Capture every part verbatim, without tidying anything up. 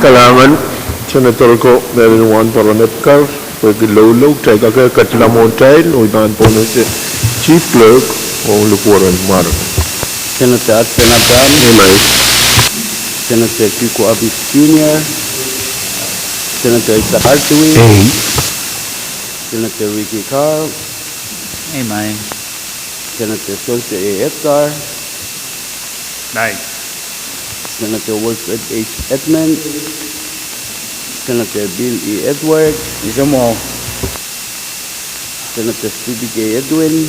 Kalahngan, Senator ko Mary Wahnporon Edgar, pwehki loulou, kitail kak ketila mwohtail, oh I pahn pohnese Chief Clerk ong likwerehn mwaren. Senator Hudson Abraham. Amen. Senator Kiko Abis Junior. Senator Isaac Artui. Amen. Senator Ricky Carl. Amen. Senator Sonse A. Edgar. Amen. Senator Wilfred H. Edmund. Senator Bill E. Edward. Isomo. Senator Stevie K. Edwin.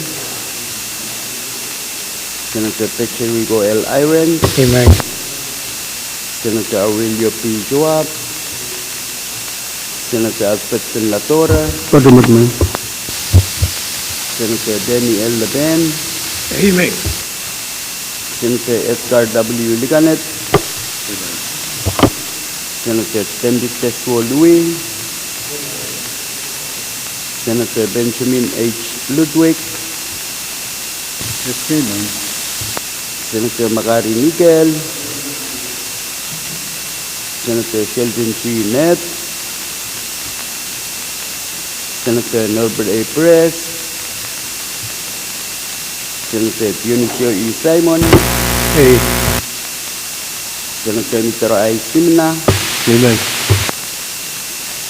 Senator Patrick Rico L. Iron. Amen. Senator Aurelio P. Joab. Senator Alfredson Ladora. Pardon, Madam. Senator Danny L. Leben. Amen. Senator Edgar W. Liganet. Senator Tendiktesuo Lui. Senator Benjamin H. Ludwig. Yes, amen. Senator Makari Mikel. Senator Sheldon G. Ned. Senator Norbert A. Perez. Senator Dionisio E. Simon. Amen. Senator Mitero I. Simina. Amen.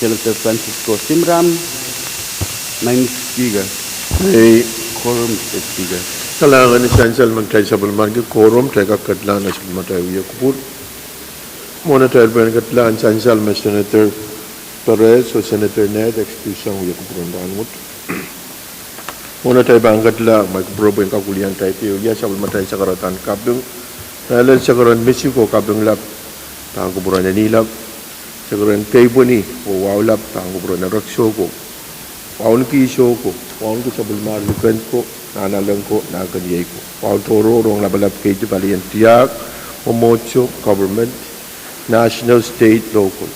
Senator Francisco Simram. Amen, Speaker. Amen. Quorum, Mister Speaker. Kalahngan, ni sansal me kitail sapwellimaniki quorum, kitail kak ketila nan sapwellimatail wia kupwur. Mwohn atail pwehn ketila, sansal me Senator Perez oh Senator Ned excuse sang wia kupwur en rahnwet. Mwohn atail pahn ketila, ma kupwur pwehn kak wiliandi, kitail wia sapwellimatail sakaradahn kaping. Mehlel sakaradahn misik oh kaping lap pahn kupwur en eni lap. Sakaradahn keipweni oh wahu lap pahn kupwur en erekiso ko, wauneki iso ko, wauneki sapwellimar likend ko, nahnalek ko, nahkeniei ko. Wahu tohrohr ong lapalap keidi, palien tiahk, mwomwohdiso, government, national, state, local.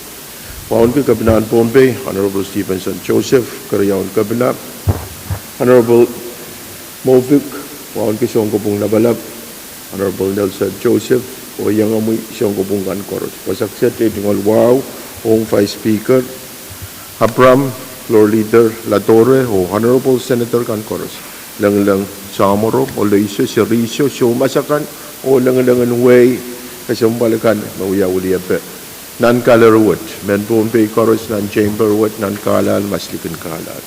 Wauneki Kepinahn Pohnpei, Honorable Stevenson Joseph, keriaun kepina, Honorable Mofik, wauneki sounkopwung lapalap, Honorable Nelson Joseph, oh iangomwi sounkopwung kan koaros. Wasa kiset ei tungoal wahu ong Vice Speaker Abraham, Floor Leader Ladore, oh Honorable Senator kan koaros. Lengileng, samworo, olehiso, seriso, soumas akan, oh lengilengen wehi kesempwal kan me wia wiliepe nan kalari wet, mehn Pohnpei koaros nan chamber wet, nan kahlahl, maslikin kahlahl.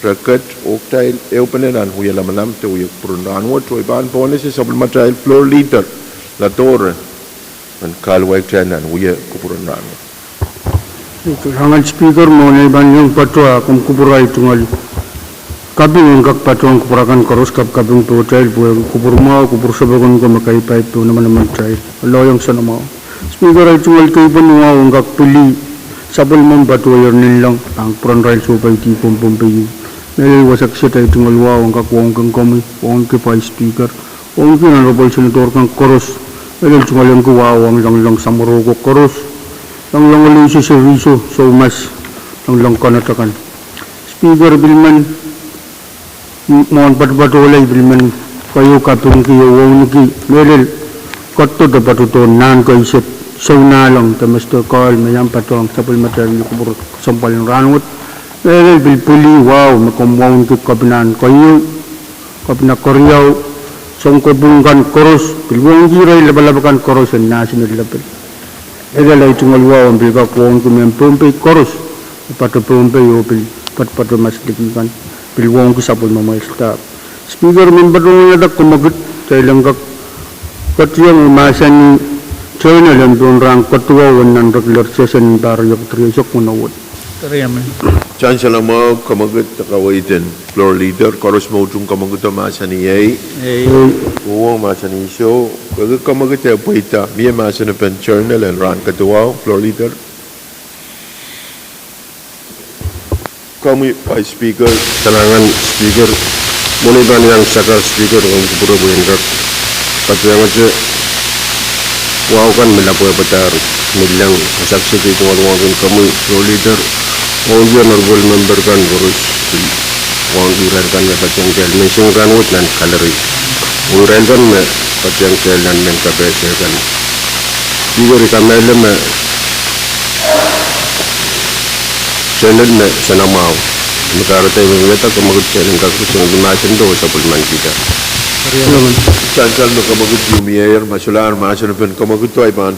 Re ket oh kitail ehupene nan wia lamalam de wia kupwur en rahnwet, oh I pahn pohnese sapwellimatail Floor Leader Ladore en kahluwa kitail nan wia kupwur en rahnwet. Kalahngan Speaker, mwohn ei pahn iang patohwan komw kupwur ei tungoal kaping, en kak patohwan kupwur akan koaros, kapkaping pohtail pwehki kupwur mwahu, kupwur sapwokon ko me kaipaip pohn manaman kitail. Loiong soanamwahu. Speaker, ei tungoal keipweni wahu en kak pwili sapwellimomwi patohier nanleng pahn kupwuren irail soupai dihp en Pohnpei. Mehlel wasa kiset ei tungoal wahu en kak wauneki komwi, wauneki Vice Speaker, wauneki Honorable Senator kan koaros. Mehlel tungoal wahu ong lengleng samworo ko koaros, lengleng olehiso, seriso, soumas, lengleng konehng akan. Speaker, pil men mwohn patopato lei, pil men keieu kapingki oh wauneki mehlel ketido de patohdo nan keisek, sounalong, domestic call, me iang patohwan sapwellimatail wia kupwur kesempwal en rahnwet. Mehlel pil pwili wahu me komw wauneki Kepinahn keieu, Kepina keriau, sounkopwung kan koaros, pil wauneki irail lapalap akan koaros en national level. Mehlel ei tungoal wahu en pil kak wauneki mehn Pohnpei koaros, pato Pohnpei oh pil patopato maslikin kan, pil wauneki sapwellimomwi staff. Speaker, men patohwan wadek komwekid, kitail en kak ketiong oh mahsanih journal en pohn rahn kediwau en nan regular session en pahr riekid rieisek weneu wet. Sansal mwahu, komwekid, kaweid en Floor Leader, koaros me utung komwekido mahsanih ei, uhwong mahsanih iso, pwehki komwekid e pweida, mie mahsanipen journal en rahn kediwau, Floor Leader. Komwi Vice Speaker. Kalahngan Speaker, mwohn ei pahn iang saka Speaker, komw kupwure pwe en kak patehngete wahu kan me lapwehpadahr nanleng. Wasa kiset ei tungoal wahu ong komwi Floor Leader, wauneki honorable member kan koaros, wauneki irail kan me patehng kitail menseng rahnwet nan gallery. Oh irail kan me ketieng kitail nan mehn kapehse kan. Speaker, I kamehlele me Senate me Senamwahu me kahrehda I men wiahda kemwekid kitail en kak kesempwal mahsen de oh sapwellimanikihda. Sansal me kemwekid ieu mieier, ma solahr mahsen en kemwekid, I pahn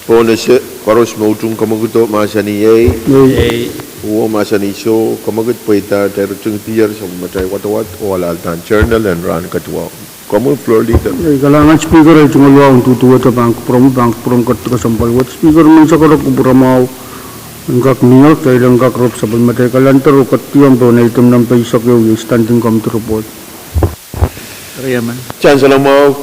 pohnese koaros me utung kemwekido mahsanih ei. Uo mahsanih soh, kemwekid pweida. Kitail ritingdier sapwellimatail wadawad oh alaldan journal en rahn ketiwau. Komwi Floor Leader. Ei, kalahngan Speaker, ei tungoal wahu en duduwehte pahn kupwuromwi, pahn kupwuramw ketiket kesempwal wet. Speaker, menseng koaros kupwuramwahu en kak mie, kitail en kak rep sapwellimatail kalender oh ketieng pohn item nempe eisek ehu, iei Standing Committee Report. Sansal mwahu,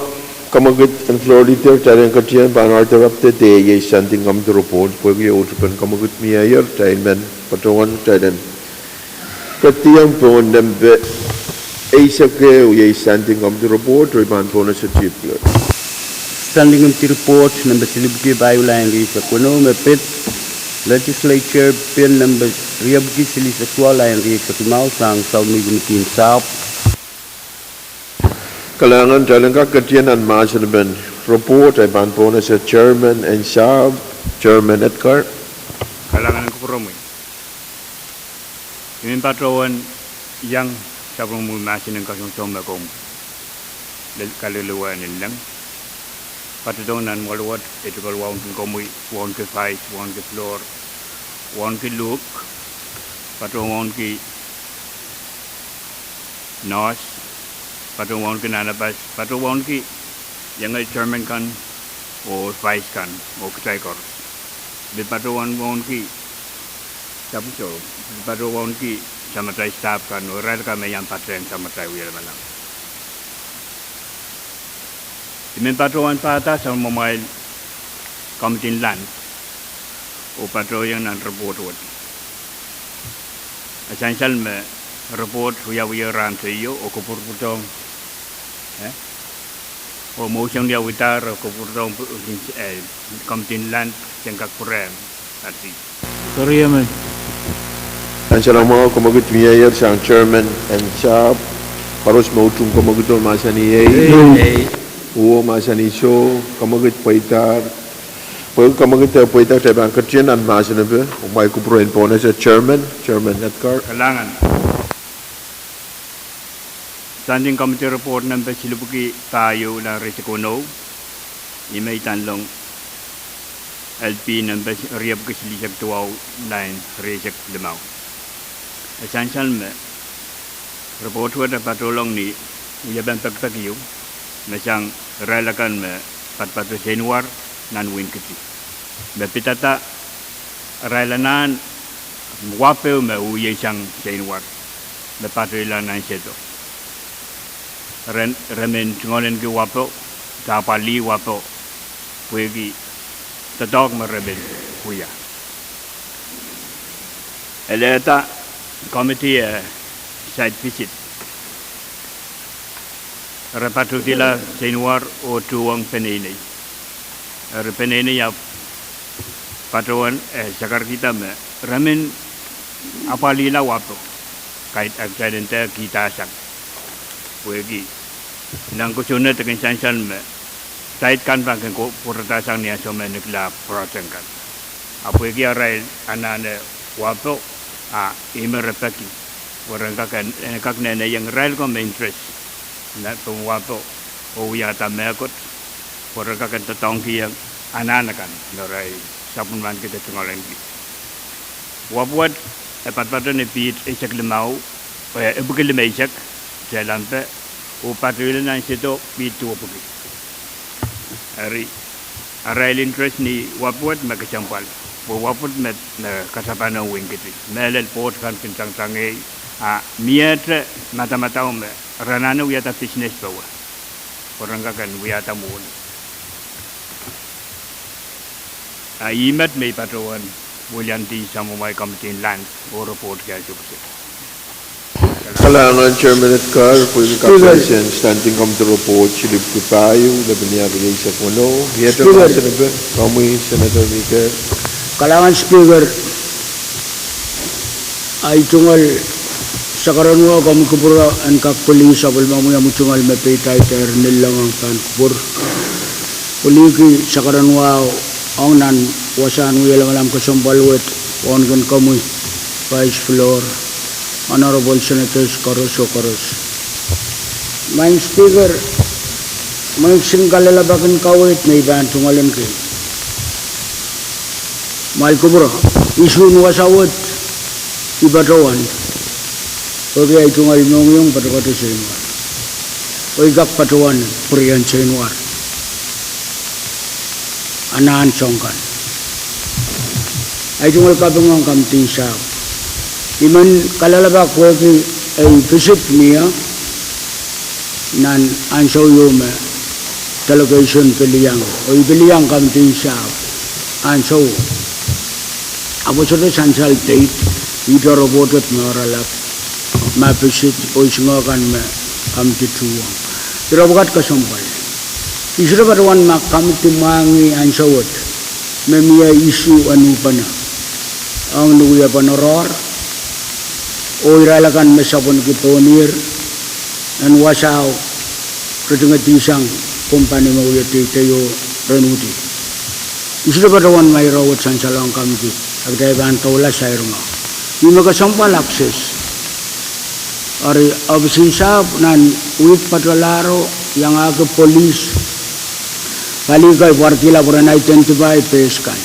kemwekid en Floor Leader, kitail en ketieng pahn arterapte de iei Standing Committee Report, pwehki eh uhd pen kemwekid mieier, kitail men patohwan kitail en ketieng pohn nempe eisek ehu, iei Standing Committee Report, oh I pahn pohnese Chief Clerk. Standing Committee Report nempe silipwiki pahieu, lain rieisek weneu, me pid Legislature Bill nempe riepwiki silihsek duwau, lain rieisek limau, sang Sapwellimomwi Komitin Sahpw. Kalahngan, kitail en kak ketieng nan mahsen en report, I pahn pohnese Chairman en Sahpw, Chairman Edgar. Kalahngan en kupwuromwi. I men patohwan iang sapwellimomwi mahsen en kasongosong me komw kalelehwei nanleng. Patohdohng nan mwoahl wet, ei tungoal wahu en komwi, wahu en Vice, wahu en Floor, wahu en Luhk, patohwan wahu en Nos, patohwan wahu en Anapas, patohwan wahu en iengei Chairman kan oh Vice kan oh kitail koaros. Pil patohwan wahu en, sapwso, pil patohwan wahu en samatail staff kan oh irail kan me iang patehng samatail wiewia lamalam. I men patohwan pahda sapwellimamwail Komitin Land oh patohwan iang nan report wet. E sansal me report wiawi rahn teio oh kupwurpwurdohng, eh, oh mwohn wiawidahr oh kupwurpwurdohng, eh, Komitin Land sen kak pwurehng. Sansal mwahu, kemwekid mieier sang Chairman en Sahpw, koaros me utung kemwekido mahsanih ei. Uo mahsanih soh, kemwekid pweidahr. Pwehki kemwekid pweidahr, kitail pahn ketieng nan mahsen en report, oh kumwail kupwure en pohnese Chairman, Chairman Edgar. Kalahngan. Standing Committee Report nempe silipwiki pahieu, lain rieisek weneu, ih me I tanlong L P nempe riepwiki silihsek duwau, lain rieisek limau. E sansal me report wet e patohlong ni wiepen pekipek ieu me sang irail akan me patopato seinwar nan Winkiti, me pidada irail anahn wapehu me wieisang seinwar me patohla nan sehdo. Re, re men tungoalenki wapo, de apwalih wapo, pwehki doadoahk me re men wia. E lelehda committee e site visit. Re patohdihla seinwar oh tuhwong peneinei. Eri peneinei ahpw patohwan, eh, sakarkihda me re men apwalihla wapo, kaidehn, eh, kaidehn de kihda sang. Pwehki nan kosonned e kin sansal me site kan pahn kin ko, pwuradahsang ni ansou me nikla project kan. A pwehki arail anahne wapo, a ih me re peki pwe ren kak, en kak nehnehiong irail ko me interest nan pohn wapo oh wiahda mehkot, pwe ren kak en doadoahngkihong anahn akan me irail sapwellimaniki de tungoaleniki. Wapo wet e patopato ni piht eisek limau, eh, epwiki limeisek, telanpe, oh patohla nan sehdo piht duwepwiki. Eri arail interest ni wapo wet me kesempwal, pwe wapo wet me, me kasapahnehng Winkiti. Mehlel board kan kin tangtangei, a miehte madamadau me re anahne wiahda business powe, pwe ren kak en wiahda mwohni. A ih met me I patohwan wiliandi samwamwail committee en land oh report kan sohte. Kalahngan Chairman Edgar, pwehki kapehsen Standing Committee Report silipwiki pahieu, lepin iar rieisek weneu, miehte mahsen epe, komwi Senator Mikel. Kalahngan Speaker, ei tungoal Sakaradwa, komw kupwure en kak pwilih sapwellimomwi omw tungoal me peidaidehr nilong ong pahn kupwur. Pwilihki sakaradwao ong nan wasahn wie lamalam kesempwal wet, wauneki komwi Vice Floor, Honorable Senators koaros oh koaros. Maing Speaker, mwein kisin kalelapak en kaweid me I pahn tungoal en kei. Mwail kupwure, issue en wasa wet I patohwan, pwehki ahi tungoal mohngiong patopato seinwar, oh I kak patohwan pwurehng seinwar anahn soang kan. Ahi tungoal kaping ong Committee en Sahpw, I men kalelapak pwehki ei visit mie nan ansou ieu me delegation pil iang, oh I pil iang Committee en Sahpw ansou, ahpw sohte sansal date, ihte report me oaralap ma visit oh isingoh kan me committee tuhwong. Ire pwukat kesempwal, I sohte patohwan ma committee mwahngih ansou wet me mie issue en uhpene ong ni wiepen oaroahr oh irail akan me sapwenki pohn ihr en wasao, re tingedihsang kompani me wie deidei oh ren uhdi. I sohte patohwan ma ire wet sansalohng committee, a kitail pahn doula sair mwahu. Ih me kesempwal access. Eri ohpis en sahpw nan wihk patohlahro iangahki police pali kei pwarkihla pwe ren identify pehs kan.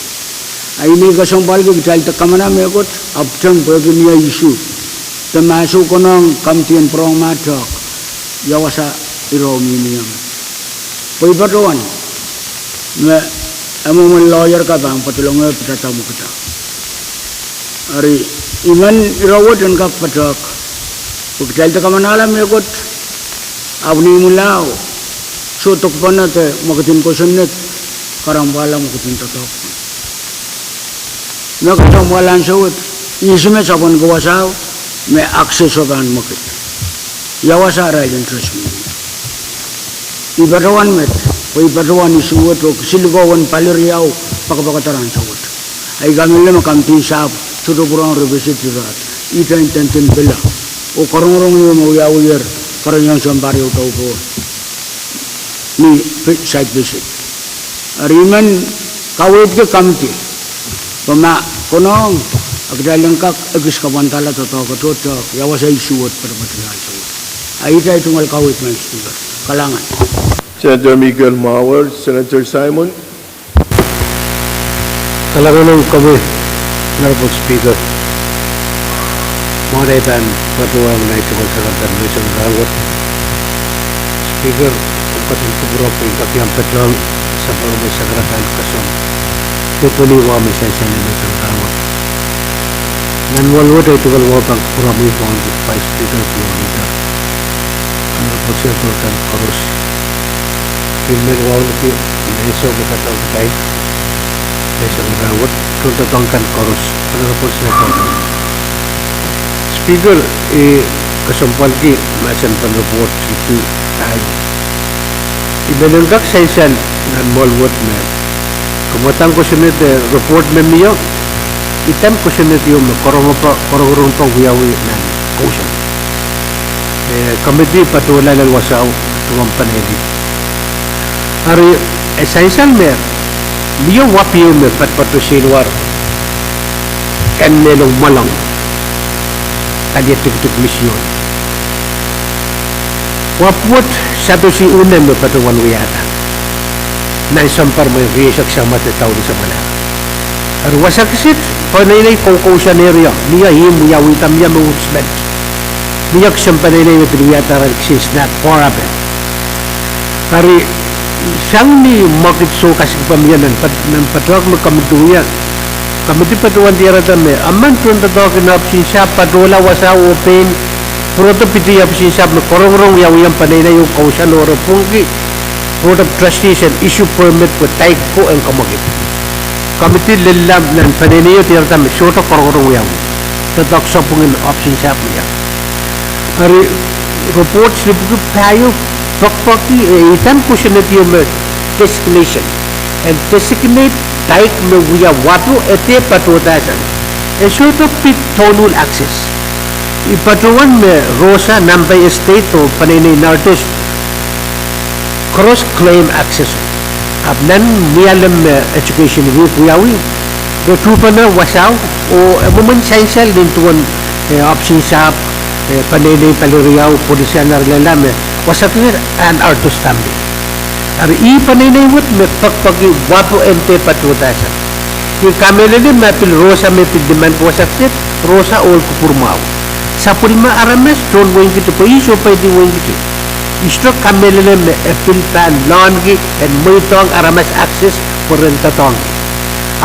A I men kesempwalki kitail de kamana mehkot, ahpw teng pwehki mie issue de ma soh konehng committee en pwurehng mahtok ia wasa ire mihmi ie. Pwe I patohwan me emenemen lawyer ka pahn pedolong ie pwe dahme kita. Eri I men ire wet en kak patohk pwe kitail de kamanahla mehkot, ahpw ni imwilahn soh dokpene de mwekid en kosonned, karambwahla mwekid en doadoahk. Me kesempwal ansou wet, ihs me sapwenki wasao, me access o pahn mwekid, ia wasa arail interest mihmi. I patohwan met, pwe I patohwan issue wet oh kisinlikou en pali riau poakepoakehda ansou wet. A I kamehlele me committee en sahpw sohte pwurehng revisit ire, ihte intendin pila oh karongorong ieu me wiawiher, kerenieng sounpar ieu dohpo ni site visit. Eri I men kaweidki committee pwe ma konehng, a kitail en kak ekis kapwandala doadoahk, doadoahk ia wasa issue wet patopato ansou wet. A ihte ahi tungoal kaweid, Maing Speaker. Kalahngan. Senator Miguel Mawar, Senator Simon. Kalahngan ong komwi, Honorable Speaker. Mwohn ei pahn patohwan ahi tungoal sakaradahn menseng rahnwet, Speaker, komw ketin kupwure pwe I kak iang patohwan sapwellime sakaradahn kesempwal, pwe pwehn wia me sansal en menseng rahnwet. Nan mwoahl wet ahi tungoal wahu pahn kupwuromwi, Vice Speaker, Floor Leader, Honorable Senator kan koaros, pil men wauneki me sohte patohwan kitail menseng rahnwet, tohndoadoahk kan koaros, Honorable Senator kan. Speaker, I kesempwalki mahsen pahn report issue ahi. I men kak sansal nan mwoahl wet me ke mwadang kosonned, eh, report me mie, idahn kosonned ieu me karongorong, karongorong pahn wiawi nan kousoan. Eh, committee patohla lel wasao, duwen peneinei. Eri, e sansal me mie wahp ieu me patopato seinwar en mehlong mwoalong, pali tikitik mision. Wahp wet Satoshi Une me patohwan wiahda nan sounpar mwein rieisek samwa de daulih samwalahro. Eri wasa kiset, peneinei koukousoan area, mie ihmw wiawihda, mie me uhd sment. Mie kisin peneinei me pil wiahda arail kisin snack bar ape. Eri, sang ni mwekid soh kasik pahn mie nan pat-, nan patohwan me committee wia, committee patohwan diarada me emen tohndoadoahk en ohpis en sahpw patohla wasao oh pein pwurodo pidi ohpis en sahpw me karongorong wiawihong peneinei oh kousoan oh re pwungki Board of Trustees en issue permit pwe daik ko en kamwekid. Committee lella nan peneinei o diarada me sohte karongorong wiawi, doadoahk sapwung en ohpis en sahpw wia. Eri, report slip wiki pahieu poakpoaki, eh, idahn kosonned ieu me designation, en designate daik me wia wahpo e dehr patohda sang. E sohte pid tohnuhl access. I patohwan me Rosa Nampai Estate oh peneinei Nardis koaros claim access. Ahpw nan ni alem me Education Week wiawi, re tuhpene wasao oh e mwomwen sansal nin duwen, eh, option sahpw, eh, peneinei pali riau, police and arlella me wasa kis an Nardis family. Eri ih peneinei wet me pekipeki wapo en de patohda sang. I kamehlele ma pil Rosa me pil limanki wasa kiset, Rosa ohl kupwur mwahu. Sapwellime aramas tohn wehin Kiti pwe ih sohpeidi wehin Kiti. I sohte kamehlele me e pil pahn loanki en mweidohng aramas access pwe ren doadoahngki.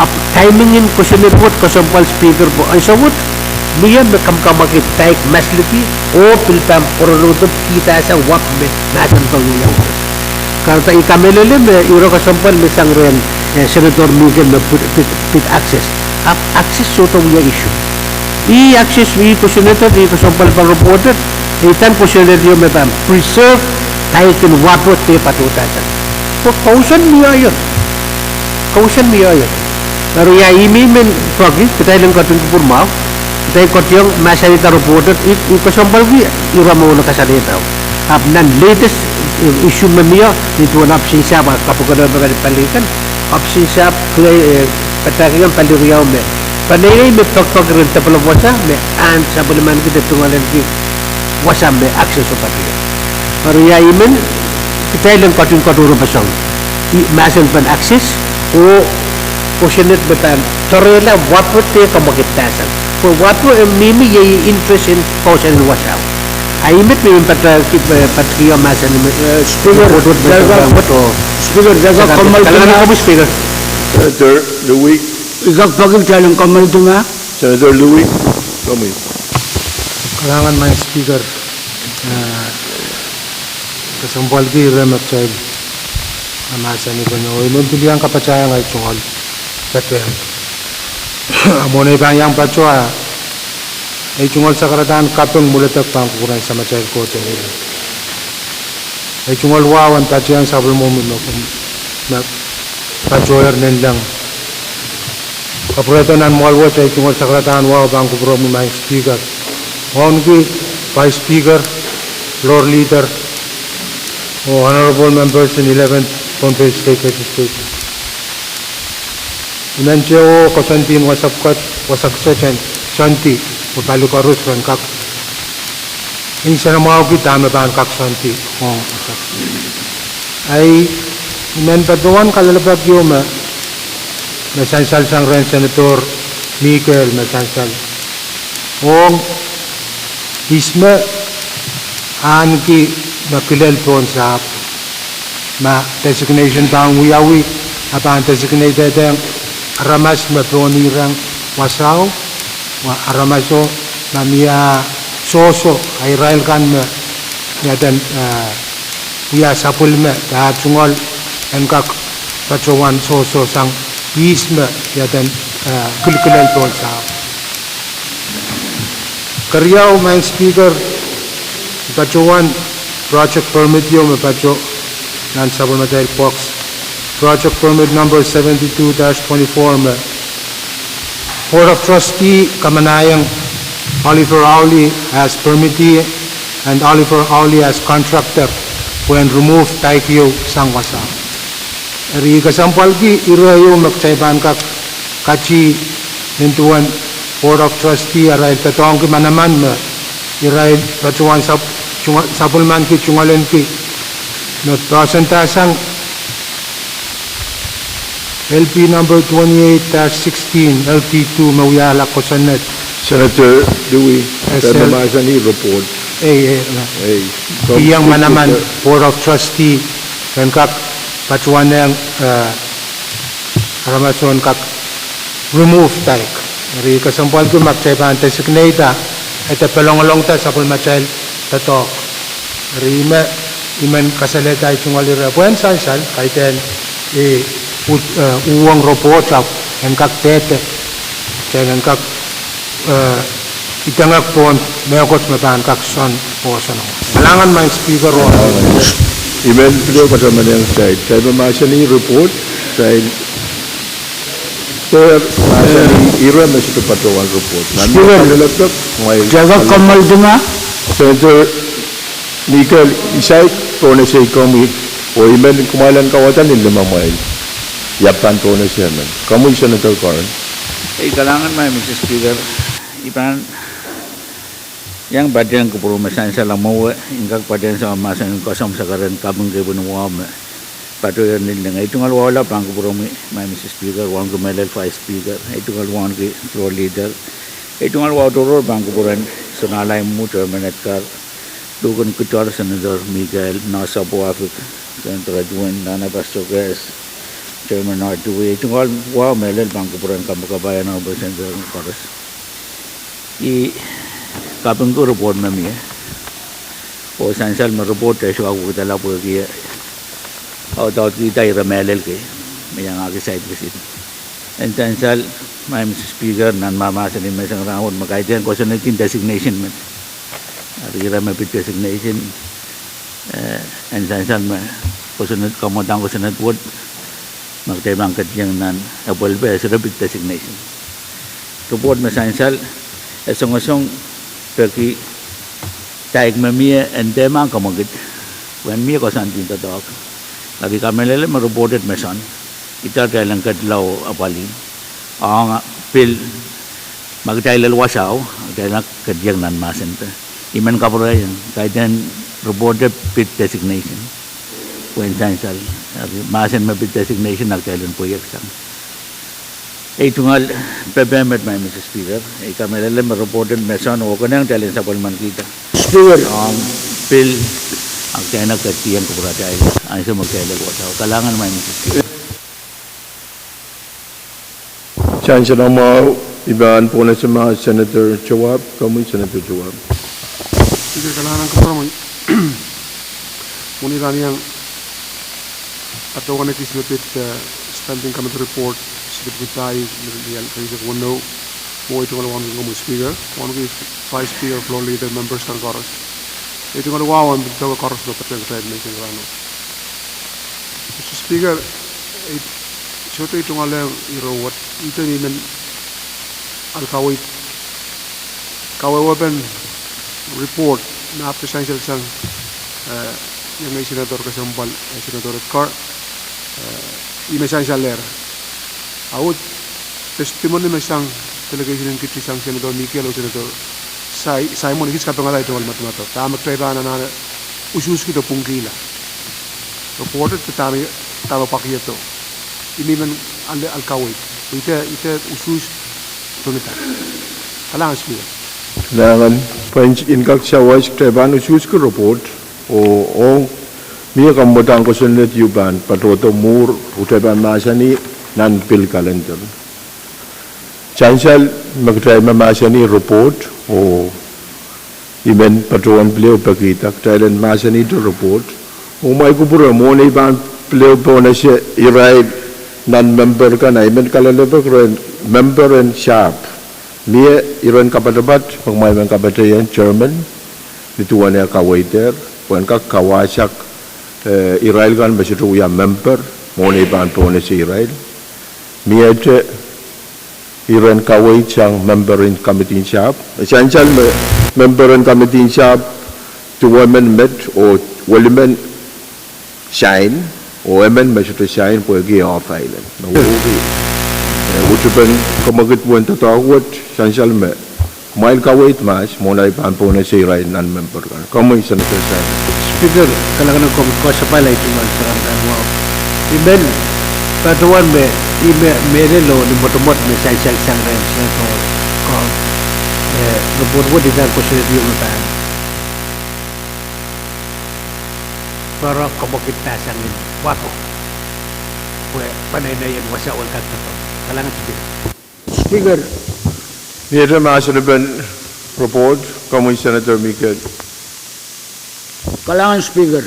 Ahpw timing en kosonned wet kesempwal Speaker pwe ansou wet, mie me kamwakamwakid paik masliki oh pil pahn pwurorongdo kihda sang wap me mahsen pahn wia. Kahrehda I kamehlele me ire kesempwal me sang rehn, eh, Senator Mikel me pid, pid, pid access. Ahpw access sohte wia issue. Ih access, ih kosonned, ih kesempwal pahn reported, ih dan kosonned ieu me pahn preserve paik en wapo de patohda sang. Pwe kousoan mie ie. Kousoan mie ie. Eri ia ih me I men peki, kitail en ketin kupwur mwahu, kitail ketin mahsanihda reported, ih, ih kesempwalki ire me I men kasalehda. Ahpw nan latest, eh, issue me mie, nin duwen option sahpw, ahpw kapokon me kali pali kan, option sahpw, eh, padahkiong pali riau me peneinei me pekipeki ren develop wasa me ahn sapwellimanki de tungoalenki wasa me access oh patohdo. Eri ia I men, kitail en ketin katohrohrsang, ih mahsen pahn access, oh kosonned me pahn doarehla wapo de kamwakidda sang. Pwe wapo e mihmi iei interest en kousoan wasao. A ih met me I men pata, eh, patohdo mahsen me, eh, Speaker, Speaker, Speaker. Senator Louis. I kak peki kitail en kommoaldi ma. Senator Louis, komwi. Kalahngan Madam Speaker, eh, kesempwalki ire me kitail mahsanihong, oh I men pil iang kapatahiong ei tungoal patehng. A mwohn ei pahn iang patohwan, ei tungoal sakaradahn kaping mwuledek pahn kupwuren Samatail Koht en ire. Ei tungoal wahu en patehng sapwellimomwi me, me patohwer nanleng. Kapwurehdo nan mwoahl wet, ei tungoal sakaradahn wahu pahn kupwuromwi Madam Speaker, wauneki Vice Speaker, Floor Leader, oh Honorable Members en eleventh Pohnpei State Legislature. I men teio koasoandi en wasa kiset, wasa kiset en soandi, oh pali koaros ren kak nsenamwahuki dahme pahn kak soandi ong wasa. Ei, I men patohwan kalelapak ieu me, me sansal sang rehn Senator Mikel me sansal ong ihs me ahneki me kilel pohn sahpw. Ma designation pahn wiawi, a pahn designate-ehng aramas me pohnirehng wasao, wa aramaso ma mie sohso, a irail kan me, me eden, eh, wia sapwellime de tungoal en kak patohwan sohso sang ihs me eden, eh, kilkilel pohn sahpw. Keriau Madam Speaker, patohwan project permit ieu me patoh nan sapwellimatail box. Project permit number seventy-two dash twenty-four me Board of Trustee kamanahiong Oliver Auli as permittee and Oliver Auli as contractor pwehn remove paik ieu sang wasao. Eri kesempwalki ire ieu me kitail pahn kak kati nin duwen Board of Trustee arail doadoahngki manaman me irail patohwan sap-, tungo-, sapwellimanki tungoalenki me poahsoanda sang L P number twenty-eight dash sixteen, L T two, me wiahla kosonned. Senator Louis, eh, Sen- mahsanih report. Ei, ei, na. Ei, kihong manaman Board of Trustee en kak patohwanehng, eh, aramaso en kak remove paik. Eri kesempwalki ma kitail pahn designate-a, e de pelongolongda sapwellimatail doadoahk. Eri me I men kasalehda ei tungoal ire pwehn sansal, kaidehn, eh, uhwong report ahpw en kak dehde, kitail en kak, eh, idengek pohn mehkot me pahn kak soan pwoson. Kalahngan Madam Speaker, oh. I men pil katamanehng kitail, kitail me mahsanih report, kitail Speaker, mahsanih ira me sohte patohwan report. Nan Speaker, mehla lelekek, mwail Jacob Kamal Dima. Senator Michael Isaac, pohnese komwi, oh I men kumwail en kauwada ni limamwail. Ia pahn pohnese men. Komwi Senator Corrin. Ei, kalahngan, Madam Speaker. I pahn iang patehng kupwuromwi me sansal mwowe, I en kak patehng samwa mahsen en koasoamw sakaren kaping kepwin wahu me patohier ni leng. Ei tungoal wahu lap pahn kupwuromwi, Madam Speaker, wauneki mehlel Vice Speaker, ei tungoal wauneki Floor Leader, ei tungoal wahu tohrohr pahn kupwuren Sonalai Mwo, Chairman Edgar, Luken Kitor, Senator Michael, Noah Sabuafik, Senator Edwin, Lana Pastor Ges, Chairman Noah Dewey, ei tungoal wahu mehlel pahn kupwuren Kampakapai, Honorable Senator koaros. I kapingki report me mie. Oh sansal me report e sohte kak wekidala pwehki e audaudkihda ira mehlel kei me iangahki site visit. En sansal, Madam Speaker, nan mahmahsen en menseng rahnwet me kaidehn kosonned en designation met. Eri ira me pid designation, eh, en sansal me kosonned, kamwadang kosonned wet me kitail pahn ketieng nan Epwelpe, e sohte pid designation. Report me sansal e songosong peki taik me mie en dehmang kamwekid, pwehn mie koasoandi doadoahk. Eri I kamehlele me report et me soang, ih atail en ketlahng apwalih. Ong pil me kitail lel wasao, kitail en ketieng nan mahsen pe. I men kapwurehiong, kaidehn report e pid designation. Pwehn sansal, eri mahsen me pid designation a kitail en pweiek sang. Ei tungoal pepehm met, Madam Speaker, I kamehlele me report et me soang oh konehng kitail en sapwellimanikihda. Speaker. Ong pil, a kitail en ketieng kupwuratail, ansou me kitail lel wasao. Kalahngan, Madam Speaker. Sansal mwahu, I pahn pohnese mahs Senator Tewahp, komwi Senator Tewahp. Speaker, kalahngan kupwuromwi. Mwohn ei pahn iang patohwan ekis me pid, eh, Standing Committee Report, sipit kitail, me ial kaisek weneu, mwo ei tungoal wauneki komwi Speaker, wauneki Vice Speaker, Floor Leader, members kan koaros. Ei tungoal wahu en pil doke koaros me patehng kitail menseng rahnwet. Mister Speaker, ei, sohte ei tungoal ire wet, ihte I men ahl kaweid, kawehwepen report me ahpw sansal sang, eh, iang nei Senator kesempwal, eh, Senator Edgar, eh, ih me sansalehr. Aud testimony me sang delegation en Kiti sang Senator Michael oh Senator Sai-, Simon, I kis kapingada ei tungoal madamadau. Dahme kitail pahn anahne usuhski de pwungkihla. Report et dahme, dahme pwakiedo. I men ahl, ahl kaweid. Ihte, ihte usuhs tonehda. Kalahngan Speaker. Kalahngan, pwehn I en kak sawas, kitail pahn usuhski report. Oh, oh, mie kamwadang kosonned ehu pahn patohdo mwuhr, oh kitail pahn mahsanih nan pil kalender. Sansal me kitail mahmahsanih report, oh I men patohwan pil ehu pekihda, kitail en mahsanihte report. Oh mwail kupwure, mwohn ei pahn pil ehu pohnese irail nan member kan, I men kalelapak rehn member en sahpw. Mie iren kapatapat, me kumwail men kapateiong chairman, ni duwen eh kaweidehr, pwehn kak kawahsak, eh, irail kan me sohte wia member, mwohn ei pahn pohnese irail. Miehte iren kaweid sang member en committee en sahpw. Sansal me member en committee en sahpw, duwemen met oh welimen sign, oh emen me sohte sign pwehki off island. Me wehwehki, eh, wutipen kamwekid wen doadoahk wet, sansal me kumwail kaweid mahs, mwohn ei pahn pohnese irail nan member kan. Komwi Senator Sai. Speaker, kalahngan en komwi koasoapahl ei tungoal sakaradahn wahu. I men patohwan me, I men mehlel oh ni mwotomwot me sansal sang rehn Senator Corr, eh, report wet, I pahn koasoanehdi me pahn pahroh kamwekid pahsang en wahdo, pwe peneinei en wasao en kak doadoahk. Kalahngan Speaker. Speaker. Miehte mahsen en report, komwi Senator Michael. Kalahngan Speaker.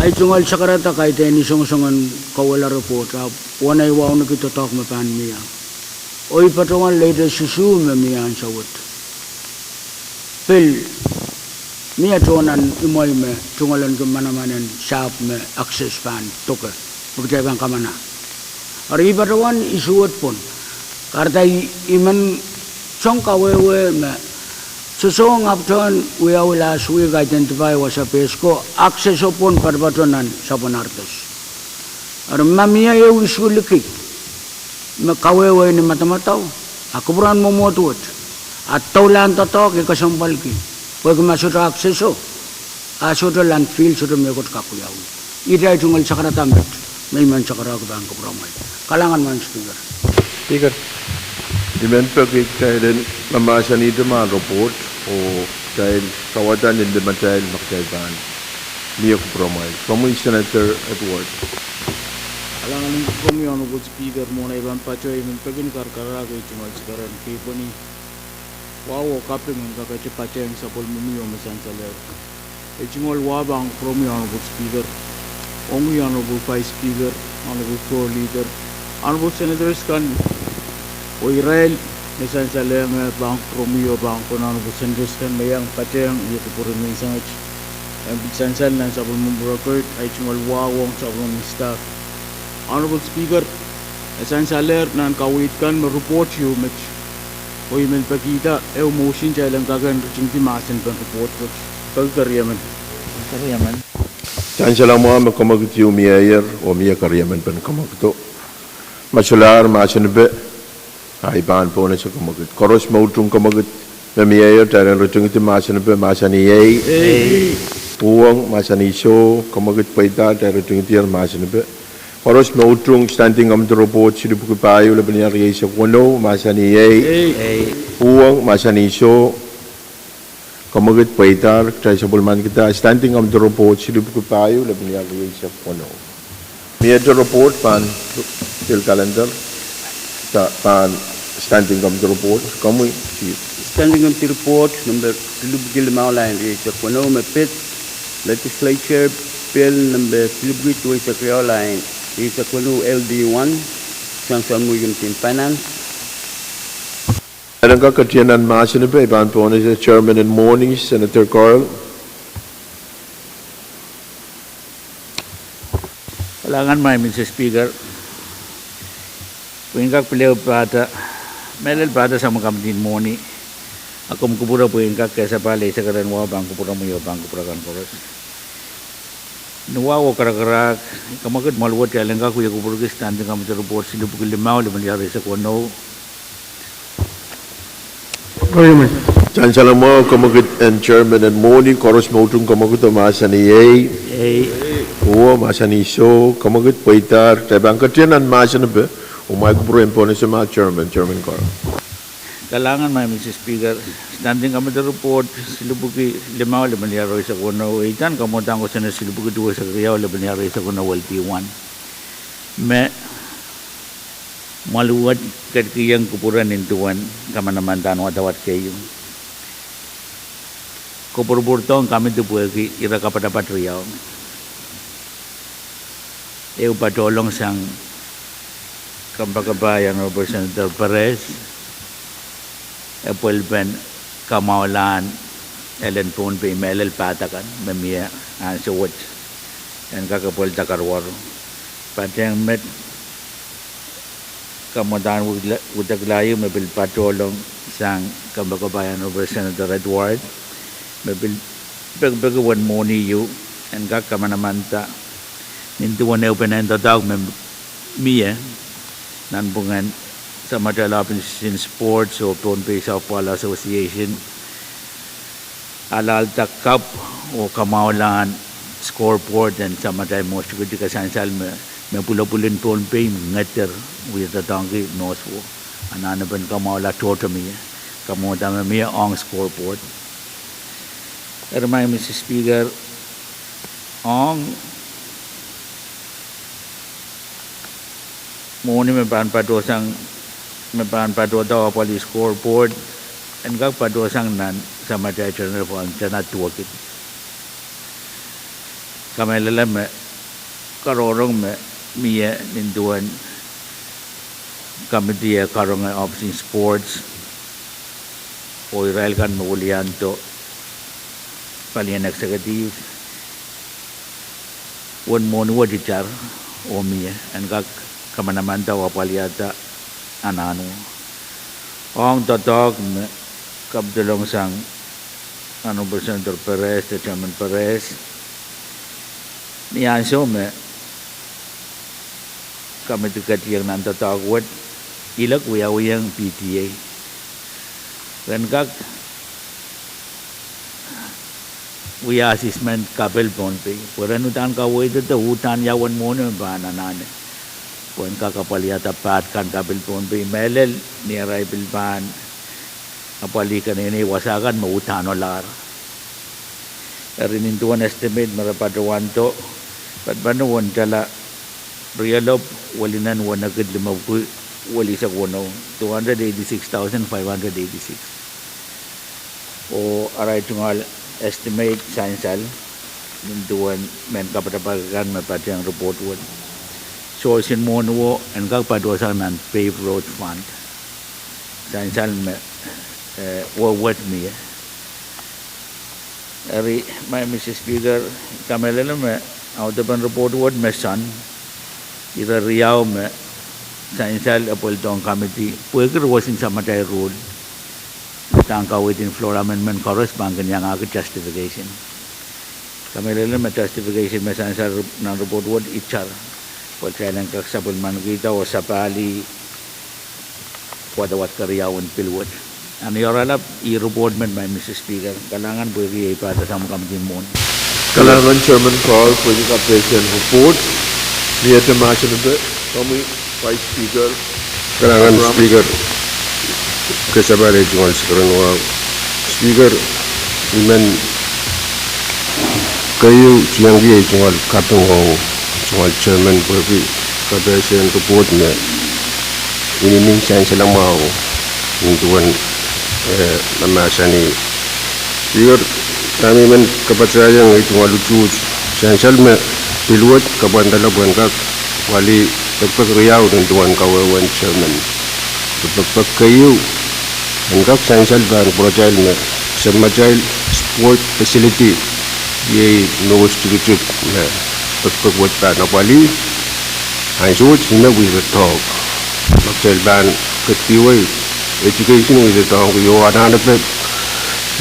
Ei tungoal sakarada kaidehn ni songosong en kauwehla report, ahpw uwen ei wauneki doadoahk me pahn mie. Oh I patohwan letesusu me mie ansou wet. Pil, mie tohn nan imwei me tungoal ahneki manaman en sahpw me access pahn doke, me kitail pahn kamana. Eri I patohwan isuwed pwon. Kahrehda I, I men song kawehwe me sosohng ahpwtehn wiawi last week identify wasa pehs ko, akseso pwon patopato nan sapwen Ardos. Eri ma mie ehu issue liki me kawehwe ni madamadau, a kupwuren mwomwohd wet, a doulahn doadoahk I kesempwalki. Pwehki ma sohte akseso, a sohte landfill, sohte mehkot kak wiawi. Ihte ei tungoal sakarada met, me I men sakarada pahn kupwuramwail. Kalahngan Madam Speaker. Speaker. I men peki kitail en mahmahsanihte mahn report, oh kitail kawada ni limatail ma kitail pahn mie kupwuramwail. Komwi Senator Edward. Kalahngan en kupwuromwi Honorable Speaker, mwohn ei pahn patoh I men peki ni karakarahk ei tungoal sikeren kepweni wahu oh kaping en kakete patehng sapwellimomwi oh me sansalehr. Ei tungoal wahu pahn kupwuromwi Honorable Speaker, ong Honorable Vice Speaker, Honorable Floor Leader, Honorable Senators kan, oh irail me sansalehng, pahn kupwuromwi oh pahn kupwuren Honorable Senators kan me iang patehng ie kupwur en menseng wet en pil sansal nan sapwellimomwi record. Ei tungoal wahu ong sapwellimomwi staff. Honorable Speaker, e sansalehr nan kaweid kan me report ieu met, oh I men pekihda ehu motion kitail en kak en ritingdi mahsen pen report wet. Peki keriemen. Keriemen. Sansal mwahu me kemwekid ieu mieier oh mie keriemen pen kemwekido. Ma solahr mahsenipe, a I pahn pohnese kemwekid. Koaros me utung kemwekid me mieier, kitail en ritingdi mahsenipe, mahsanih ei. Uhwong, mahsanih soh. Kemwekid pweidahr, kitail ritingdier mahsenipe. Koaros me utung Standing Committee Report silipwuki pahieu lepin riau rieisek weneu, mahsanih ei. Uhwong, mahsanih soh. Kemwekid pweidahr, kitail sapwellimanikihda Standing Committee Report silipwuki pahieu lepin riau rieisek weneu. Miehte report pahn pil kalender, pahn Standing Committee Report, komwi Chief. Standing Committee Report number silipwuki limau, lain rieisek weneu, me pid Legislature Bill number silipwuki duweisek riau, lain rieisek weneu, L D one, Johnson Williams in Finance. Eren kak ketien nan mahsenipe, I pahn pohnese Chairman en Mwohni, Senator Carl. Kalahngan maing Mister Speaker. Pwihn kak pil ehu pahda, mehlel pahda samwa Committee en Mwohni, a komw kupwure pwihn kak, kesepahl eisek ren wahu pahn kupwuromwi oh pahn kupwure kan koaros. Ni wahu oh karakarahk, kemwekid mwahl wet kitail en kak wie kupwurki Standing Committee Report silipwuki limau lepin riau rieisek weneu. Sansal mwahu kemwekid en Chairman en Mwohni, koaros me utung kemwekido mahsanih ei. Uhwong, mahsanih soh. Kemwekid pweidahr, kitail pahn ketien nan mahsenipe, oh kumwail kupwure en pohnese ma Chairman, Chairman Carl. Kalahngan maing Mister Speaker, Standing Committee Report silipwuki limau lepin riau rieisek weneu, e iang kamwadang kosonned silipwuki duweisek riau lepin riau rieisek weneu, L D one, me mwahl wet ketikihong kupwure nin duwen kamanamandan wadawad keieu. Kopwurupwurdohng committee pwehki ire kapatapat riau. Ehu patohlong sang kompoakepahi Honorable Senator Perez, e pwelpen kamwahulahn elen Pohnpei mehlel pahda kan me mie ansou wet en kak epwelda karuwaru. Patehng met, kamwadang widek lahieu me pil patohlong sang kompoakepahi Honorable Senator Edward, me pil pekipeki uwen mwohni ieu en kak kamanamanda nin duwen ehu penen doadoahk me mie nanpwungen samatail ohpis en sports oh Pohnpei Softball Association alahlda kap oh kamwahulahn scoreboard en samatail Mohs Tikitiko sansal me, me pwulopwul en Pohnpei ngeder wie doadoahngki Mohs wo. Anahnepen kamwahula tohto mie, kamwadang me mie ong scoreboard. Eri maing Mister Speaker, ong mwohni me pahn patohsang, me pahn patohda oh apwalih scoreboard, en kak patohsang nan samatail General Fund, tana duwekid. Kamehlele me karongarong me mie nin duwen committee e karonge ohpis en sports oh irail kan me weliando palien executive, uwen mwohni wet itar oh mie en kak kamanamanada oh apwaliada anahn wet. Ong doadoahk me kapitolong sang Honorable Senator Perez de Chairman Perez, ni ansou me committee ketieng nan doadoahk wet, ilok wiawihong P T A ren kak wia assessment kapil Pohnpei. Pwe ren uhdahn kaweidada uhdahn ia uwen mwohni me pahn anahne. Pwe en kak apwaliada pahd kan kapil Pohnpei mehlel ni arail pil pahn apwalih keneinei wasa kan me uhdahn ohlahr. Eri nin duwen estimate me re patohwando, patohwando uwen tala rielopw welinen wenekid limepwiki welisek weneu, two hundred eighty-six thousand five hundred eighty-six. Oh arail tungoal estimate sansal, nin duwen mehn kapatapak kan me patehng report wet. Source en mwohni wet en kak patohsang nan pave road fund. Sansal me, eh, wehwet mie. Eri, Madam Mister Speaker, I kamehlele me audepen report wet me sohn, ire riau me sansal e pweldohng committee, pwehki re wosin samatail rule, uhdahn kaweid en floor amendment koaros pahn kin iangahki justification. Kamehlele me justification me sansal nan report wet itar, pwe kitail en kak sapwellimanikihda oh sapahlih wadawad keriau en pil wet. Ahn ioaralap ih report met, Madam Mister Speaker. Kalahngan pwehki ei pahda sang committee mwohn. Kalahngan Chairman Carr pwehki kapehse en report. Mie mahsen de, komwi Vice Speaker. Kalahngan Speaker, kesemwpwal ei tungoal sekerenwahu. Speaker, I men keieu tiengki ei tungoal kaping ong tungoal Chairman pwehki kapehse en report me I mihmi sansalamwahu nin duwen, eh, mahmahsanih. Speaker, dahme I men kapatahiong ei tungoal utuht, sansal me pil wet kapwandala pwe en kak apwalih pekpek riau nin duwen kawehwehn Chairman. Pekpek keieu, en kak sansal pahn pwuratail me sapwellimatail sport facility, iei nohs tikitik me pekpek wet pahn apwalih, ansouwet ih me wia doadoahk. Ma kitail pahn ketiwei education wia doadoahk, oh anahnepe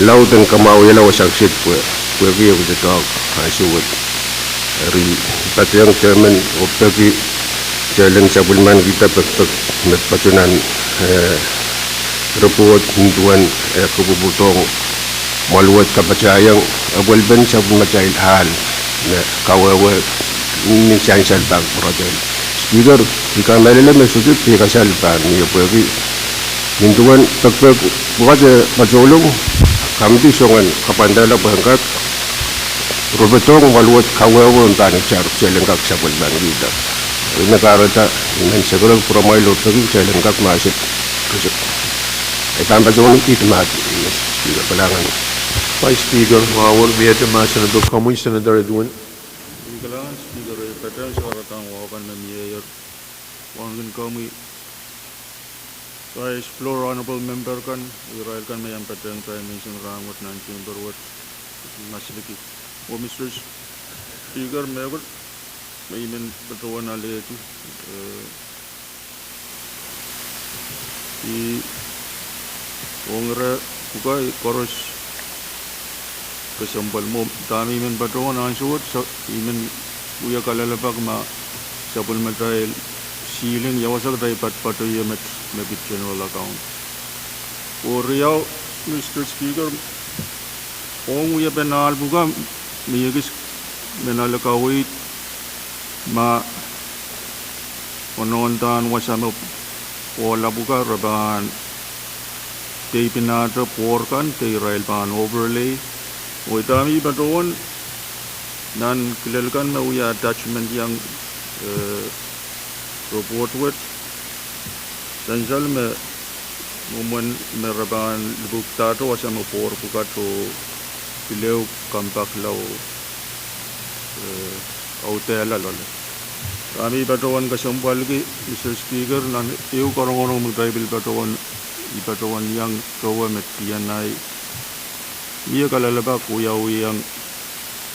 laud en kamwahwihala wasa kiset pwe, pwehki wia doadoahk ansouwet. Eri, I patehng Chairman oh peki kitail en sapwellimanikihda pekpek me patohwan, eh, report nin duwen, eh, kapwopwodohng mwahl wet kapatahiong apwalipen sapwellimatail ahl me kawehwe ni sansal pahn pwuratail. Speaker, I kamehlele me sohte peikasal pahn mie pwehki nin duwen pekpek pwukat e patohlong, committee songen kapwandala pwe en kak rupedohng mwahl wet kawehwe me pahn itar kitail en kak sapwellimanikihda. Eri me kahrehda I men sekerek pwuramwail oh peki kitail en kak mahsen. Ei pahn patohwan ih mahs, Speaker, kalahngan. Vice Speaker, mwahu mie mahsen de, komwi Senator Edwin. Kalahngan Speaker, ei patehng soahng kan me mie wauneki komwi Vice, floor honorable member kan, irail kan me iang patehng time enseng rahnwet nan chamber wet, masliki. Oh Mister Speaker, mehkot me I men patohwan alehdi, eh, I ong ire pwukat koaros kesempwal mwo. Dahme I men patohwan ansou wet, I men wia kalelapak ma sapwellimatail ceiling ia wasa kitail patopato ie met me pid general account. Oh riau, Mister Speaker, ong wiepen ahl pwukat me I ekis men ale kaweid ma onohndahn wasa me ohla pwukat re pahn deipinahte pwour kan de irail pahn overlay. Oh dahme I patohwan nan kilel kan me wia attachment iang, eh, report wet, sansal me mwomwen me re pahn lipwukdahte wasa me pwour pwukat oh pil ehu kampakla oh, eh, audehla loale. Dahme I patohwan kesempwalki, Mister Speaker, nan ehu karongorong me kitail pil patohwan, I patohwan iang towe me D N I, mie kalelapak wiawihong